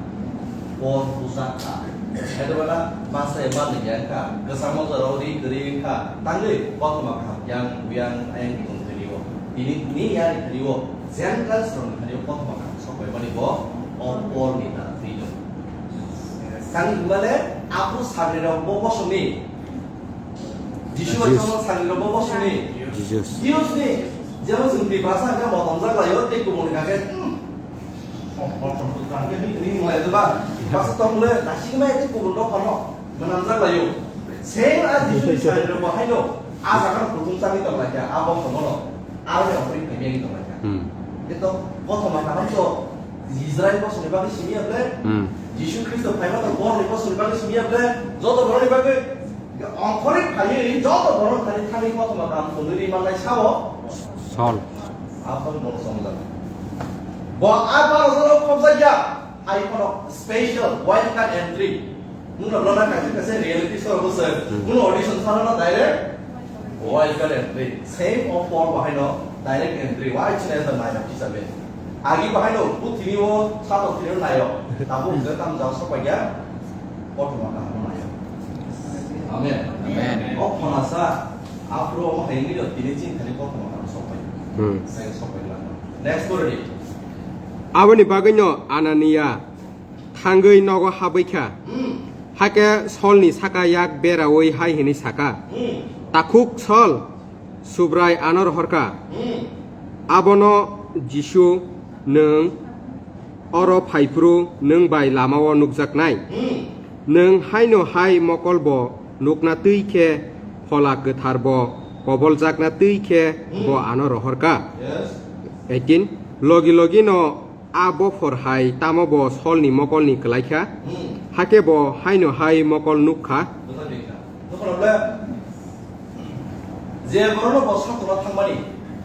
Paul bujak kha. Haidebada masa ya manwi ya kha. Kwchangma jorao ri kwrwi kha. Tangwi kothoma kaham yang buyang ayang tong thani o. Tini ni ya ni thani o. Gentiles rok ni thani o kothoma kaham sok bai mani bo o Paul ni ta thwi no. Tangwi hwnba le aphuru sagrirok bo bosongni Jisu bai Jesus. Tongmo sagrirok bo bosongni. Jesus. Jews ni, jemon chwng Tiprasa hwnkhe motomjak laio, tei kubun hwnkhe, hmm. Ring lai ba, Tiprasa tongmole, nasikma tei kubun rok phano, mwnamjak laio. Same a Jisu ni sagrirok bo haino, a jaga no kutung chagwi tong laikha, a bosongo no, aro ni okhorwi phaimya wngwi tong laikha. Hmm. Khe to, kothoma kaham to, Israel bosongni bagwi simi ya ble, Hmm. Jisu Khristo phaima to borokni bosongni bagwi simi ya ble, joto borokni bagwi. Ongkhorwi phaiwi joto borok thani thani kothoma kaham phunui ri manai sao. Sol. Aphang borok chongjak. Bo a baro jora khobjak ya. Ai kono special wild card entry. Nwng rok lona kaisa kaisa reality show bo se. Hmm. Kuno audition sana na direct. Wild card entry. Same of Paul bahai no direct entry. Why chine ta nai na hisabe. Agi bahai no bu tini o sato tini o nayo. Tabu hwnkhe tam jang sok paikha. Kothoma kaham nayo. Amen. Amen. O khonasa, aphuru omo hai wngwi tini chini thani kothoma kaham sok pai. Hmm. Sai sok pai lang. Next story. Aboni bagwino Anania thangwi nogo habwi kha. Hakhe Solni saka yak beraui hai hwnwi saka, "Takhuk Sol, Subrai ano rohor kha. Abono Jisu, nwng oro phai phuru nwng bai lamao nukjaknai. Nwng haino hai mokol bo nukna twi khe, Phola Kwthar bo koboljakna twi khe bo ano rohor kha." Eighteen, logi logi no a bophor hai tamo bo Solni mokolni kwlai kha, hakhe bo haino hai mokol nuk kha. Bwthar di kha. Tokon bole, je borokno bo sakuna thangmani,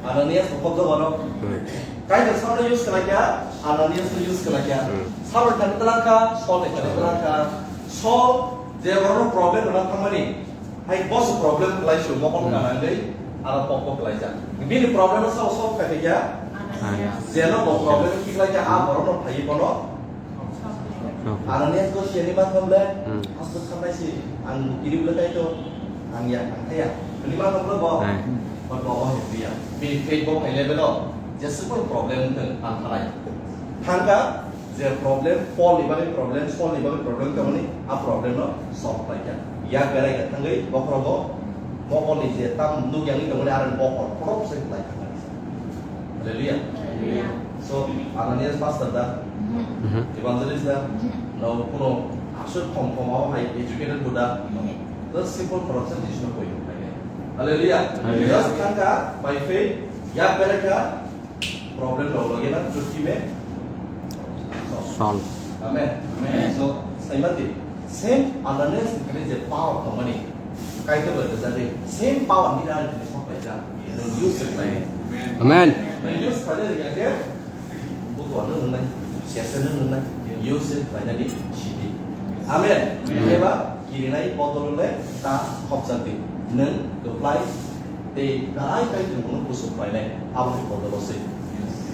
Ananias bo kobjak wano. Hmm. Kaitor sakno use khlai kha, Ananias no use khlai kha. Hmm. Saul thani twlang kha, Sol ni thani twlang kha. Sol je borokno problem rwna thangmani, hai boss problem khlai su, mokol Hmm. kana hwnwi, aro pok pok khlai jak. Bini problem no sao solve khai kha. Hai. Jeno bo problem khlai kha, a borokno phai bono. Ananias go siya ni ma thom le, Hmm. asuk khamnai si, ang kiri bole tai to, ang ya, ang thaya. Ni ma thom le bo, Hai. But bo bo he priya. Bini faith bo phai level o, je simple problem thang, ang thalai. Thangka, je problem, Paul ni bagwi problem, Saul ni bagwi problem, kamani, a problem no solve khlai kha. Yak berai kha thangwi, bokhorogo, mokol ni je tam nuk yang ni tongmani, aro bokhor, khorok se khlai kha. Hallelujah. Hallelujah. So, Ananias pastor da, Mhm. evangelist da, no, kuno aswk khom khom abo hai educated bo da, just simple corruption Jisu no koi. Hallelujah. Hallelujah. Just thangka by faith, yak berai kha, problem rok logi na chuti me Solve. Amen. Amen. So, saimati, same Ananias ni je power tongmani, Kaitor bai rwjak di, same power ni rani tini sok bai jak. Nung use khlai. Amen. Nung use khlai de ya ke, butuh anu nung nai, siasa nung nai, use khlai nani sidi. Amen. Amen. Eba, kirinai bodol le ta khopjak di. Nung apply tei belai kai tong nung kusuk khlai nai. Abo ni bodol se.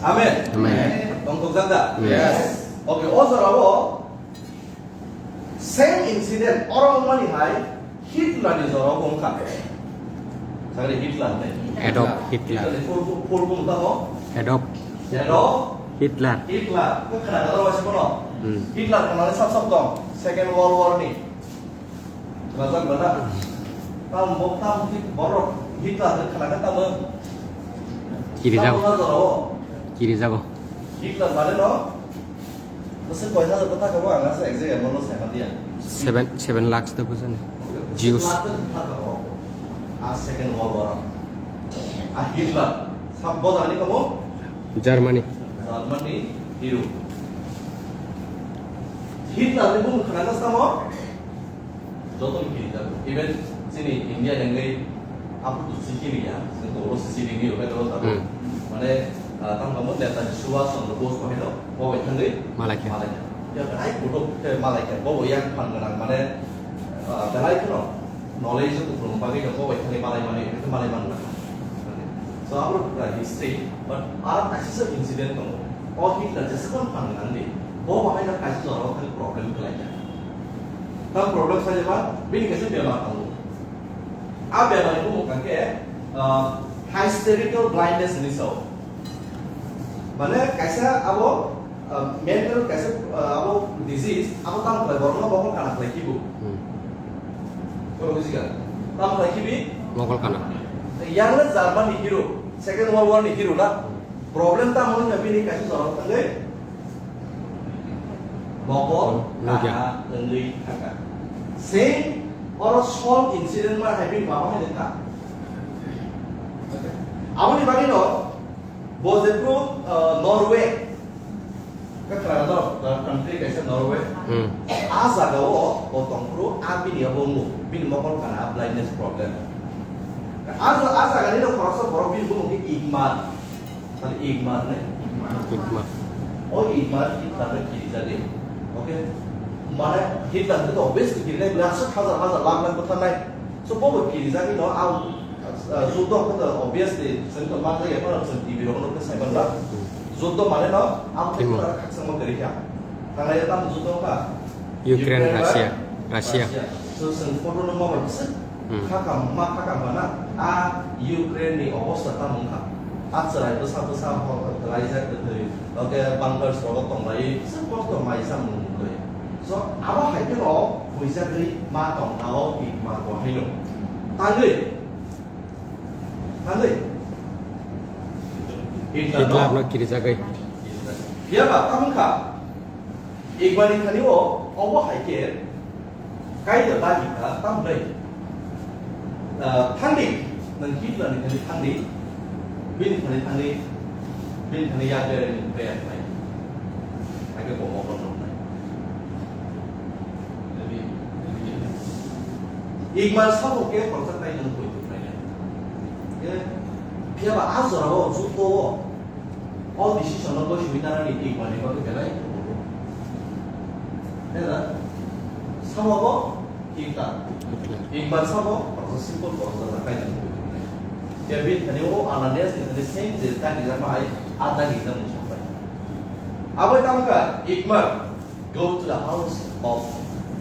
Amen. Amen. Tong tok jak da? Yes. Okay, o jora o Same incident, oro wngmani hai Hitler ni jora bo wngkha. Sagri Hitler ni. Adolf Hitler. Hitler ni full, full form tamo? Adolf. Adolf Hitler. Hitler. Khe khna gadar waisa bono. Hmm. Hitler khna ni sab sab tong. Second World War ni. Khna jak bana. Tam bo, tam Hit-, borok Hitler ni khna khe tamo. Kiri jago. Tamo na jora o. Kiri jago. Hitler mane no? Bwswk koi hajar bwtha kabo ang asa exact amount no saima diya. Seven, seven lakhs to bujani. Jews. Lakh bwtha kabo. A second world war. A Hitler. Sab bo jani kabo? Germany. Germany hero. Hitler ni bumung khna na samo? Joto ni kiri jago. Even chini India ni wngwi aphuru to C C riya, chwng to oro C C ringwi rwkhe rw jago. Hmm. Mane, ah, tamo tamo Netaji Subhash Chandra Bose bo haino bo bai thangwi Malaikha. Malaikha. Ya, belai kutuk khe malaikha. Bo bo yang phan gwnang, mane, ah, belai kheno knowledge o kuphurung bagwi no bo bai thangwi malai mani, malai man gwnang. So, abo, ah, history, but aro kaisa incident tongo. O Hitler jesa kono phan gwnang di, bo bo haino kaisa jora o thangwi problem khlai kha. Tam problem khlai jeba, bini kaisa bemar tongo. A bemar ni bumung kha khe, ah, hysterical blindness hinwi sao. Mane kaisa abo, ah, mental kaisa, ah, abo disease, abo tamo khlai borokno mokol kana khlai khibu. Hmm. Koro bujiga. Tamo khlai khibi? Mokol kana. Yang le German ni hero, Second World War ni hero na. Problem tamo wngkha bini kaisa jora thangwi mokol Nugya. Kana wngwi thangkha. Same oro Sol incident ma hai bini baba hai thangkha. Aboni bagwi no bo jephru, uh, Norway. Kha khna no, uh, country kaisa Norway. Hmm. A jaga o bo tongphuru a bini abo wngo, bini mokol kana blindness problem. A ja-, a jaga ni no khoroksa borok bini bumung khe Igmar. Sal Igmar ne? Igmar. O Igmar Hitler ne kirijagwi. Okay? Mane Hitler ne to obviously kirinai bwlai aswk hajar hajar lakh lakh bwtharnai. So bo bo kirijagwi no ang, ah, juddo khe to obviously chwng to ma jaya phano chwng T V rok no khe saiman ba. Juddo mane no ang khe Timo. Hitler khakchangma kwrwi kha. Thanglai tamo juddo wngkha? Ukraine, Ukraine bai Russia. Russia. Russia. So chwng photo no ma bai bwswk Hmm. Khakam, ma khakam bana, a Ukraine ni obostha tamo wngkha? Achwrai bwsa bwsa hor klaijak kwthwi, oke bunkers rogo tonglai, se kosto mai samung nungwi. So, abo hai khe rok buijagwi ma tongkha o Ikmar bo haino. Tangwi, tangwi. Hitler no Hitler no kirijagwi. Phiya ba tamo kha. Ikmar ni thani o, obo hai khe Kaitor dagi kha, tamo khlai? Ah, thangdi, nwng Hitler ni thani thangdi, bini thani thangdi, bini thani yak berai nwng prayer khlai. Hakhe bo mokol rok nai. Ikmar sabo khe khoroksa tai nwng poito khlai nai. Phiya ba a jora o, juto o, All decision no goi simi nana ni tik mani bagwi belai. Neda? Samo bo tik ta. Tik bar samo, prosa simple prosa da kai dan. Kevin tani o Ananias ni tani same je ta ni jama ai, a ta ni jama musa pai. Abo tamo ka, Ikmar. Go to the house of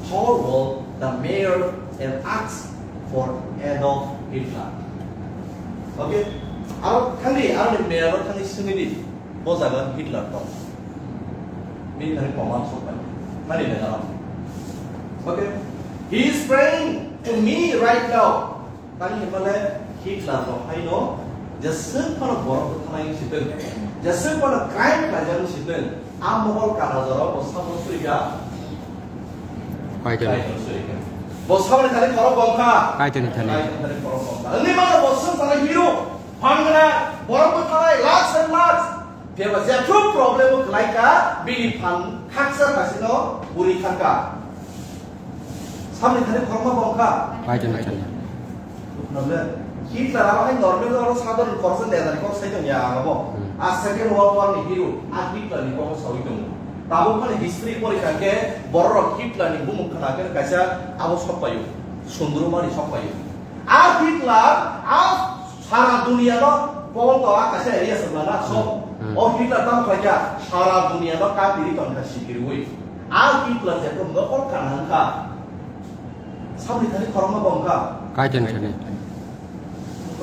Paul Wall, the mayor, and ask for Adolf Hitler. Okay? Aro thangdi, aro ni mayor aro thangdi swngwi di, bo jaga Hitler tong. Bini thani proman sok pai. Mani le aro. Okay? He is praying to me right now. Tani hwnmale Hitler rok haino jeswk phano borok bwtharnai wng si twng, jeswk phano crime khlaijak wng si twng, a mohol kana jorao bo sabo suri kha. Kaitor. Kaitor suri kha. Bo saboni thani khorok bom kha. Kaitorni thani. Kaitorni thani khorok bom kha. Wngwi mano bo swk phano hero, phangna, borok bwtharnai, lakhs and lakhs. Phiya ba jephru problem o khlai kha, bini phan khaksa khasino buri thang kha. Samni thani khorokma bom kha. Kaitorni thani. Problem. Hitler abo hai normal oro sadharon khoroksa neta ni kok sai tong ya ang abo. Hmm. A Second World War ni hero, a Hitler ni kok sawi tongo. Tabuk phani history pori kha khe borok rok Hitler ni bumung khna khe kaisa abo sok paio. Sundru mani sok paio. A Hitler, a sara dunia no Paul to a kaisa area se mana so. Hmm. O Hitler tamo khlai kha, sara dunia no kapiri tong kha sikirwi. A Hitler je ko no kon kana kha. Sabni thani khorokma bom kha. Kaitor thani.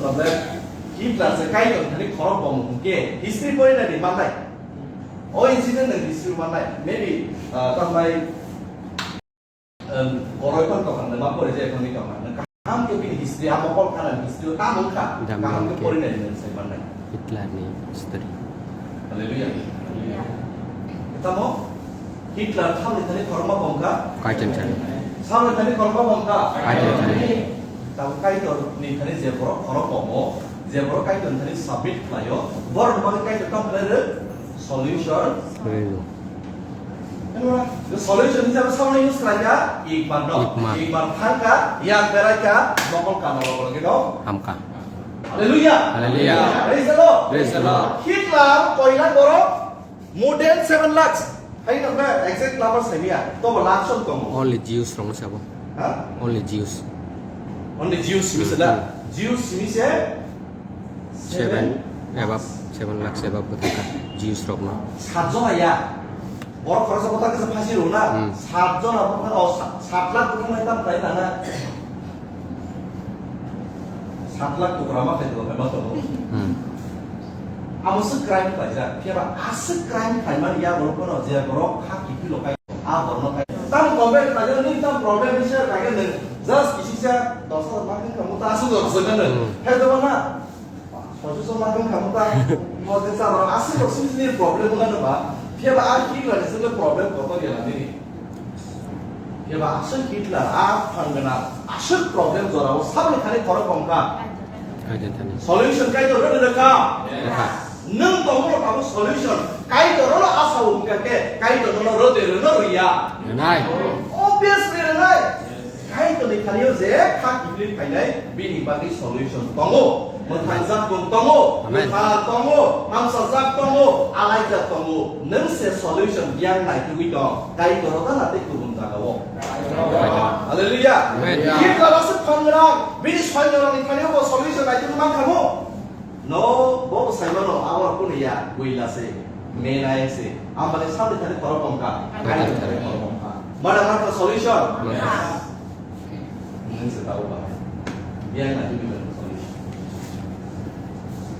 Problem. Hitler se Kaitor thani khorok bom hwnkhe history pori nai di manai. O incident ni history manai. Maybe, uh, tambai Em, koroi phano tongkha, nwng ma pori je phangni tongkha. Nwng kaham khe bini history, amo kol khana history o tamo wngkha. Dam kaham khe dam khe pori nai nwng sai mannai. Hitler ni history. Hallelujah. Tamo? Hitler thamni thani khorokma bom kha? Kaitor thani. Samni thani khorokma bom kha? Kaitor thani. Tamo Kaitor ni thani je borok khorok bomo, je borok Kaitor ni thani submit khlaio, borok ni bagwi Kaitor tamo khlai rw? Solution. Rw. The solution hisabe samani use khlaikha, Ikmar no. Ikmar. Ikmar thangkha, yak beraikha, mokol kana logo logi no. Hamkha. Hallelujah. Hallelujah. Praise the Lord. Praise the Lord. Hitler koila borok more than seven lakhs. Hai no na exact number saimia. To bo lakh song tongo. Only Jews rong sabo. Ha? Only Jews. Only Jews simi se da. Hmm. Jews simi se Seven above, seven lakhs above bwthangkha Jews rokno. Sat jona ya. Borok khoroksa bwthang khe phasi rw na. Hmm. Sat jona bwthang, o, sa-, sat lakh bwthang nai tam khlai nana. Sat lakh tukra ma khlai tongkha ma tongo. Hmm. Amo se crime khlaijak. Phiya ba aswk crime khlaimani ya borok phano je borok kha kiphilwi kai. A borno kai. Tam problem khlaijak, nini tam problem ni se khlaijak nwng just kisisa dos hajar ma khe kamo ta aswk dos hajar khe nwng. Hmm. Khe dobo na? Sosu so ma khe kamo ta. Mo je sa aswk dos ni problem wngkha no ba. Phiya ba a Hitler ni se problem kotor ya nini. Phiya ba aswk Hitler a phang gana aswk problem jora o saboni khani khorok bom kha. Kaitor thani. Solution Kaitor rwna kha. Rwkha. Nwng tongmano tabuk solution. Kaitor no asa o hwnkha khe, Kaitor no rwtwi rwno rwya. Rwnai. Obviously rwnai. Kaitor ni thani o je kha kiphilwi phainai, bini bagwi solution tongo. Mwthangjak tong tongo, amen. Mwthang tongo, hamsajak tongo, alaijak tongo. Nwng se solution yang naitugwi tong. Kaitor o gana tei kubun jaga o. Hallelujah. Amen. Hitler aswk phangrang, bini soinyorokni thani o bo solution naitugwi mankha mo? No, bo bo saimano, abo kunu ya, buila se, menai se. Amani sabni thani khorok bongkha, kaini thani khorok bongkha. Mana mana solution? Yes. Nwng se tabo bahai. Yang na hibi solution.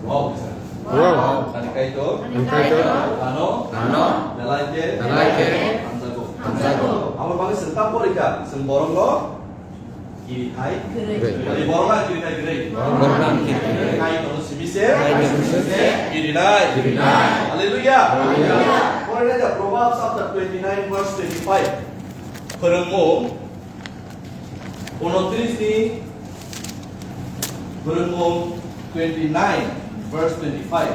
Wow, sir. Wow. Ani Kaitor. Ani Kaitor. Ano. Ano. Belai khe. Belai khe. Hamjago. Hamjago. Abo bagwi chwng ta porikha, chwng borokno kirithai. Kwrwi. Kwrwi. Ani borokno kirithai kwrwi. Borokno kirithai kwrwi. Kaitorno simi se. Kaitorno simi se. Kirinai. Kirinai. Hallelujah. Hallelujah. Porikha Proverbs chapter twenty-nine verse twenty-five. Phwrwngmung Unotris ni Phwrwngmung twenty-nine verse twenty-five.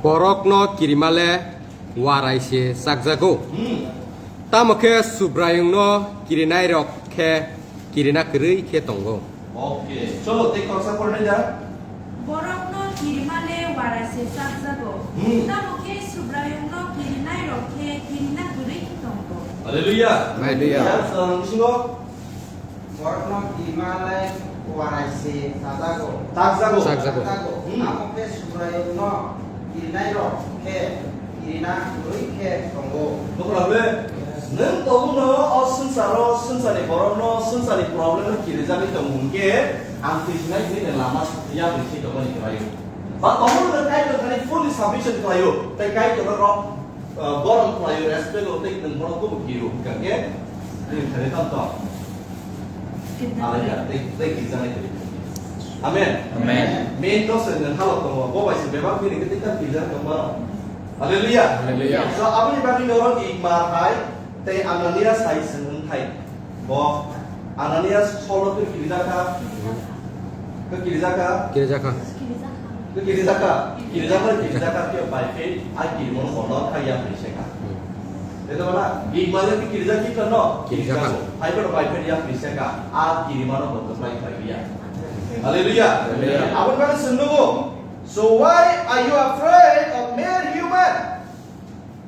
Borokno kirima le warai se chakjago. Hmm. Tamo khe Subraiyungno kirinairok khe kirina kwrwi khe tongo. Okay. Cholo, tei khoroksa pornai da. Borokno kirima le warai se chakjago. Hmm. Tamo khe Subraiyungno kirinairok khe kirina kwrwi tongo. Hallelujah. Hallelujah. Ya, sa bisingo. Borokno kirima le warai se chakjago. Chakjago. Chakjago. Chakjago. Hmm. Tamo khe Subraiyungno kirinairok khe kirina kwrwi khe tongo. Nukla be? Nwng tongmungno o swngcharo, swngcharni borokno, swngcharni problem no kirijagwi tongmung khe ang twijinai hwnwi nwng lama yapri se tongmani kwlaio. Ba tongmungno Kaitor thani fully submission khlaio, tei Kaitorno rok, uh, borom khlaio, respect o tei nwng bono kubui kiro hwnkha khe nwng thani tong tong. Hallelujah. Tei, tei kirijagwi tongwi. Amen. Amen. Main no se nwng halok tongo, bo bai se bebak bini khe tei ta kirijak tong mano. Hallelujah. Hallelujah. So, aboni bagwi norok Igmar hai tei Ananias hai se nwng thai. Bo Ananias Saul no twi kirijak kha. Twi kirijak kha. Kirijak kha. Twi kirijak kha. Kirijak kha. Kirijak kha, phiya by faith, a kirimo no bono kha ya phai ka. Hmm. Tei to mana, Igmar le twi kirijak kha no? Kirijak kha. Kirijak kha. Hai bono by faith ya phai ka. A kirima no bono khlai khlai ya. Hallelujah. Hallelujah. Aboni bagwi se nugo. So why are you afraid of mere human?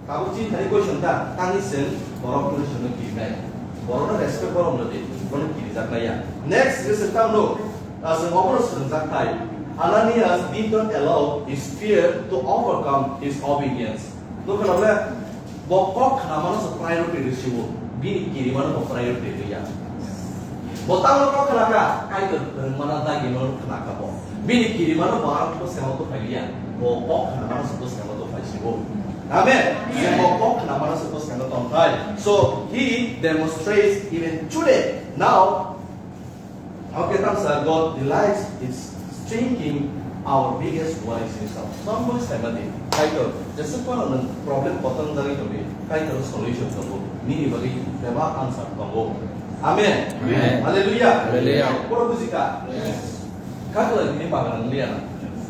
Tabuk chini thani question ta, tangwi chwng borok twi chwngno kirinai. Borokno respect borom rwdi, bono kirijaknai ya. Next, chwng tamo, ah, chwng obono swngjak thai. Ananias did not allow his fear to overcome his obedience. Nukha na ble, bo kok khnamano se priority rw sio, bini kirimano bo priority rw ya. Bo tamo kok khna kha, Kaitor phwrwngmana dagimano khna kha bo. Bini kirimano bo ang bwskango tongphai liya. Bo kok khnamano se bwskango tongphai sio. Amen. Amen. Bo kok khnamano se bwskango tongphai. So he demonstrates even today. Now, how can answer? God delights in strengthening our biggest worries himself. Someone said that, Kaitor, jesa kono nwng problem kotor jagwi tongdi, Kaitor solution tongo. Nini bagwi bebak answer tongo. Amen. Amen. Hallelujah. Hallelujah. Kono bujikha? Yes. Kakla nini bagan liya na.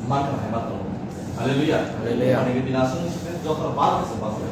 Mangkha hai ma tongo. Hallelujah. Hallelujah. Ani bini asung sini joto bal se bal se.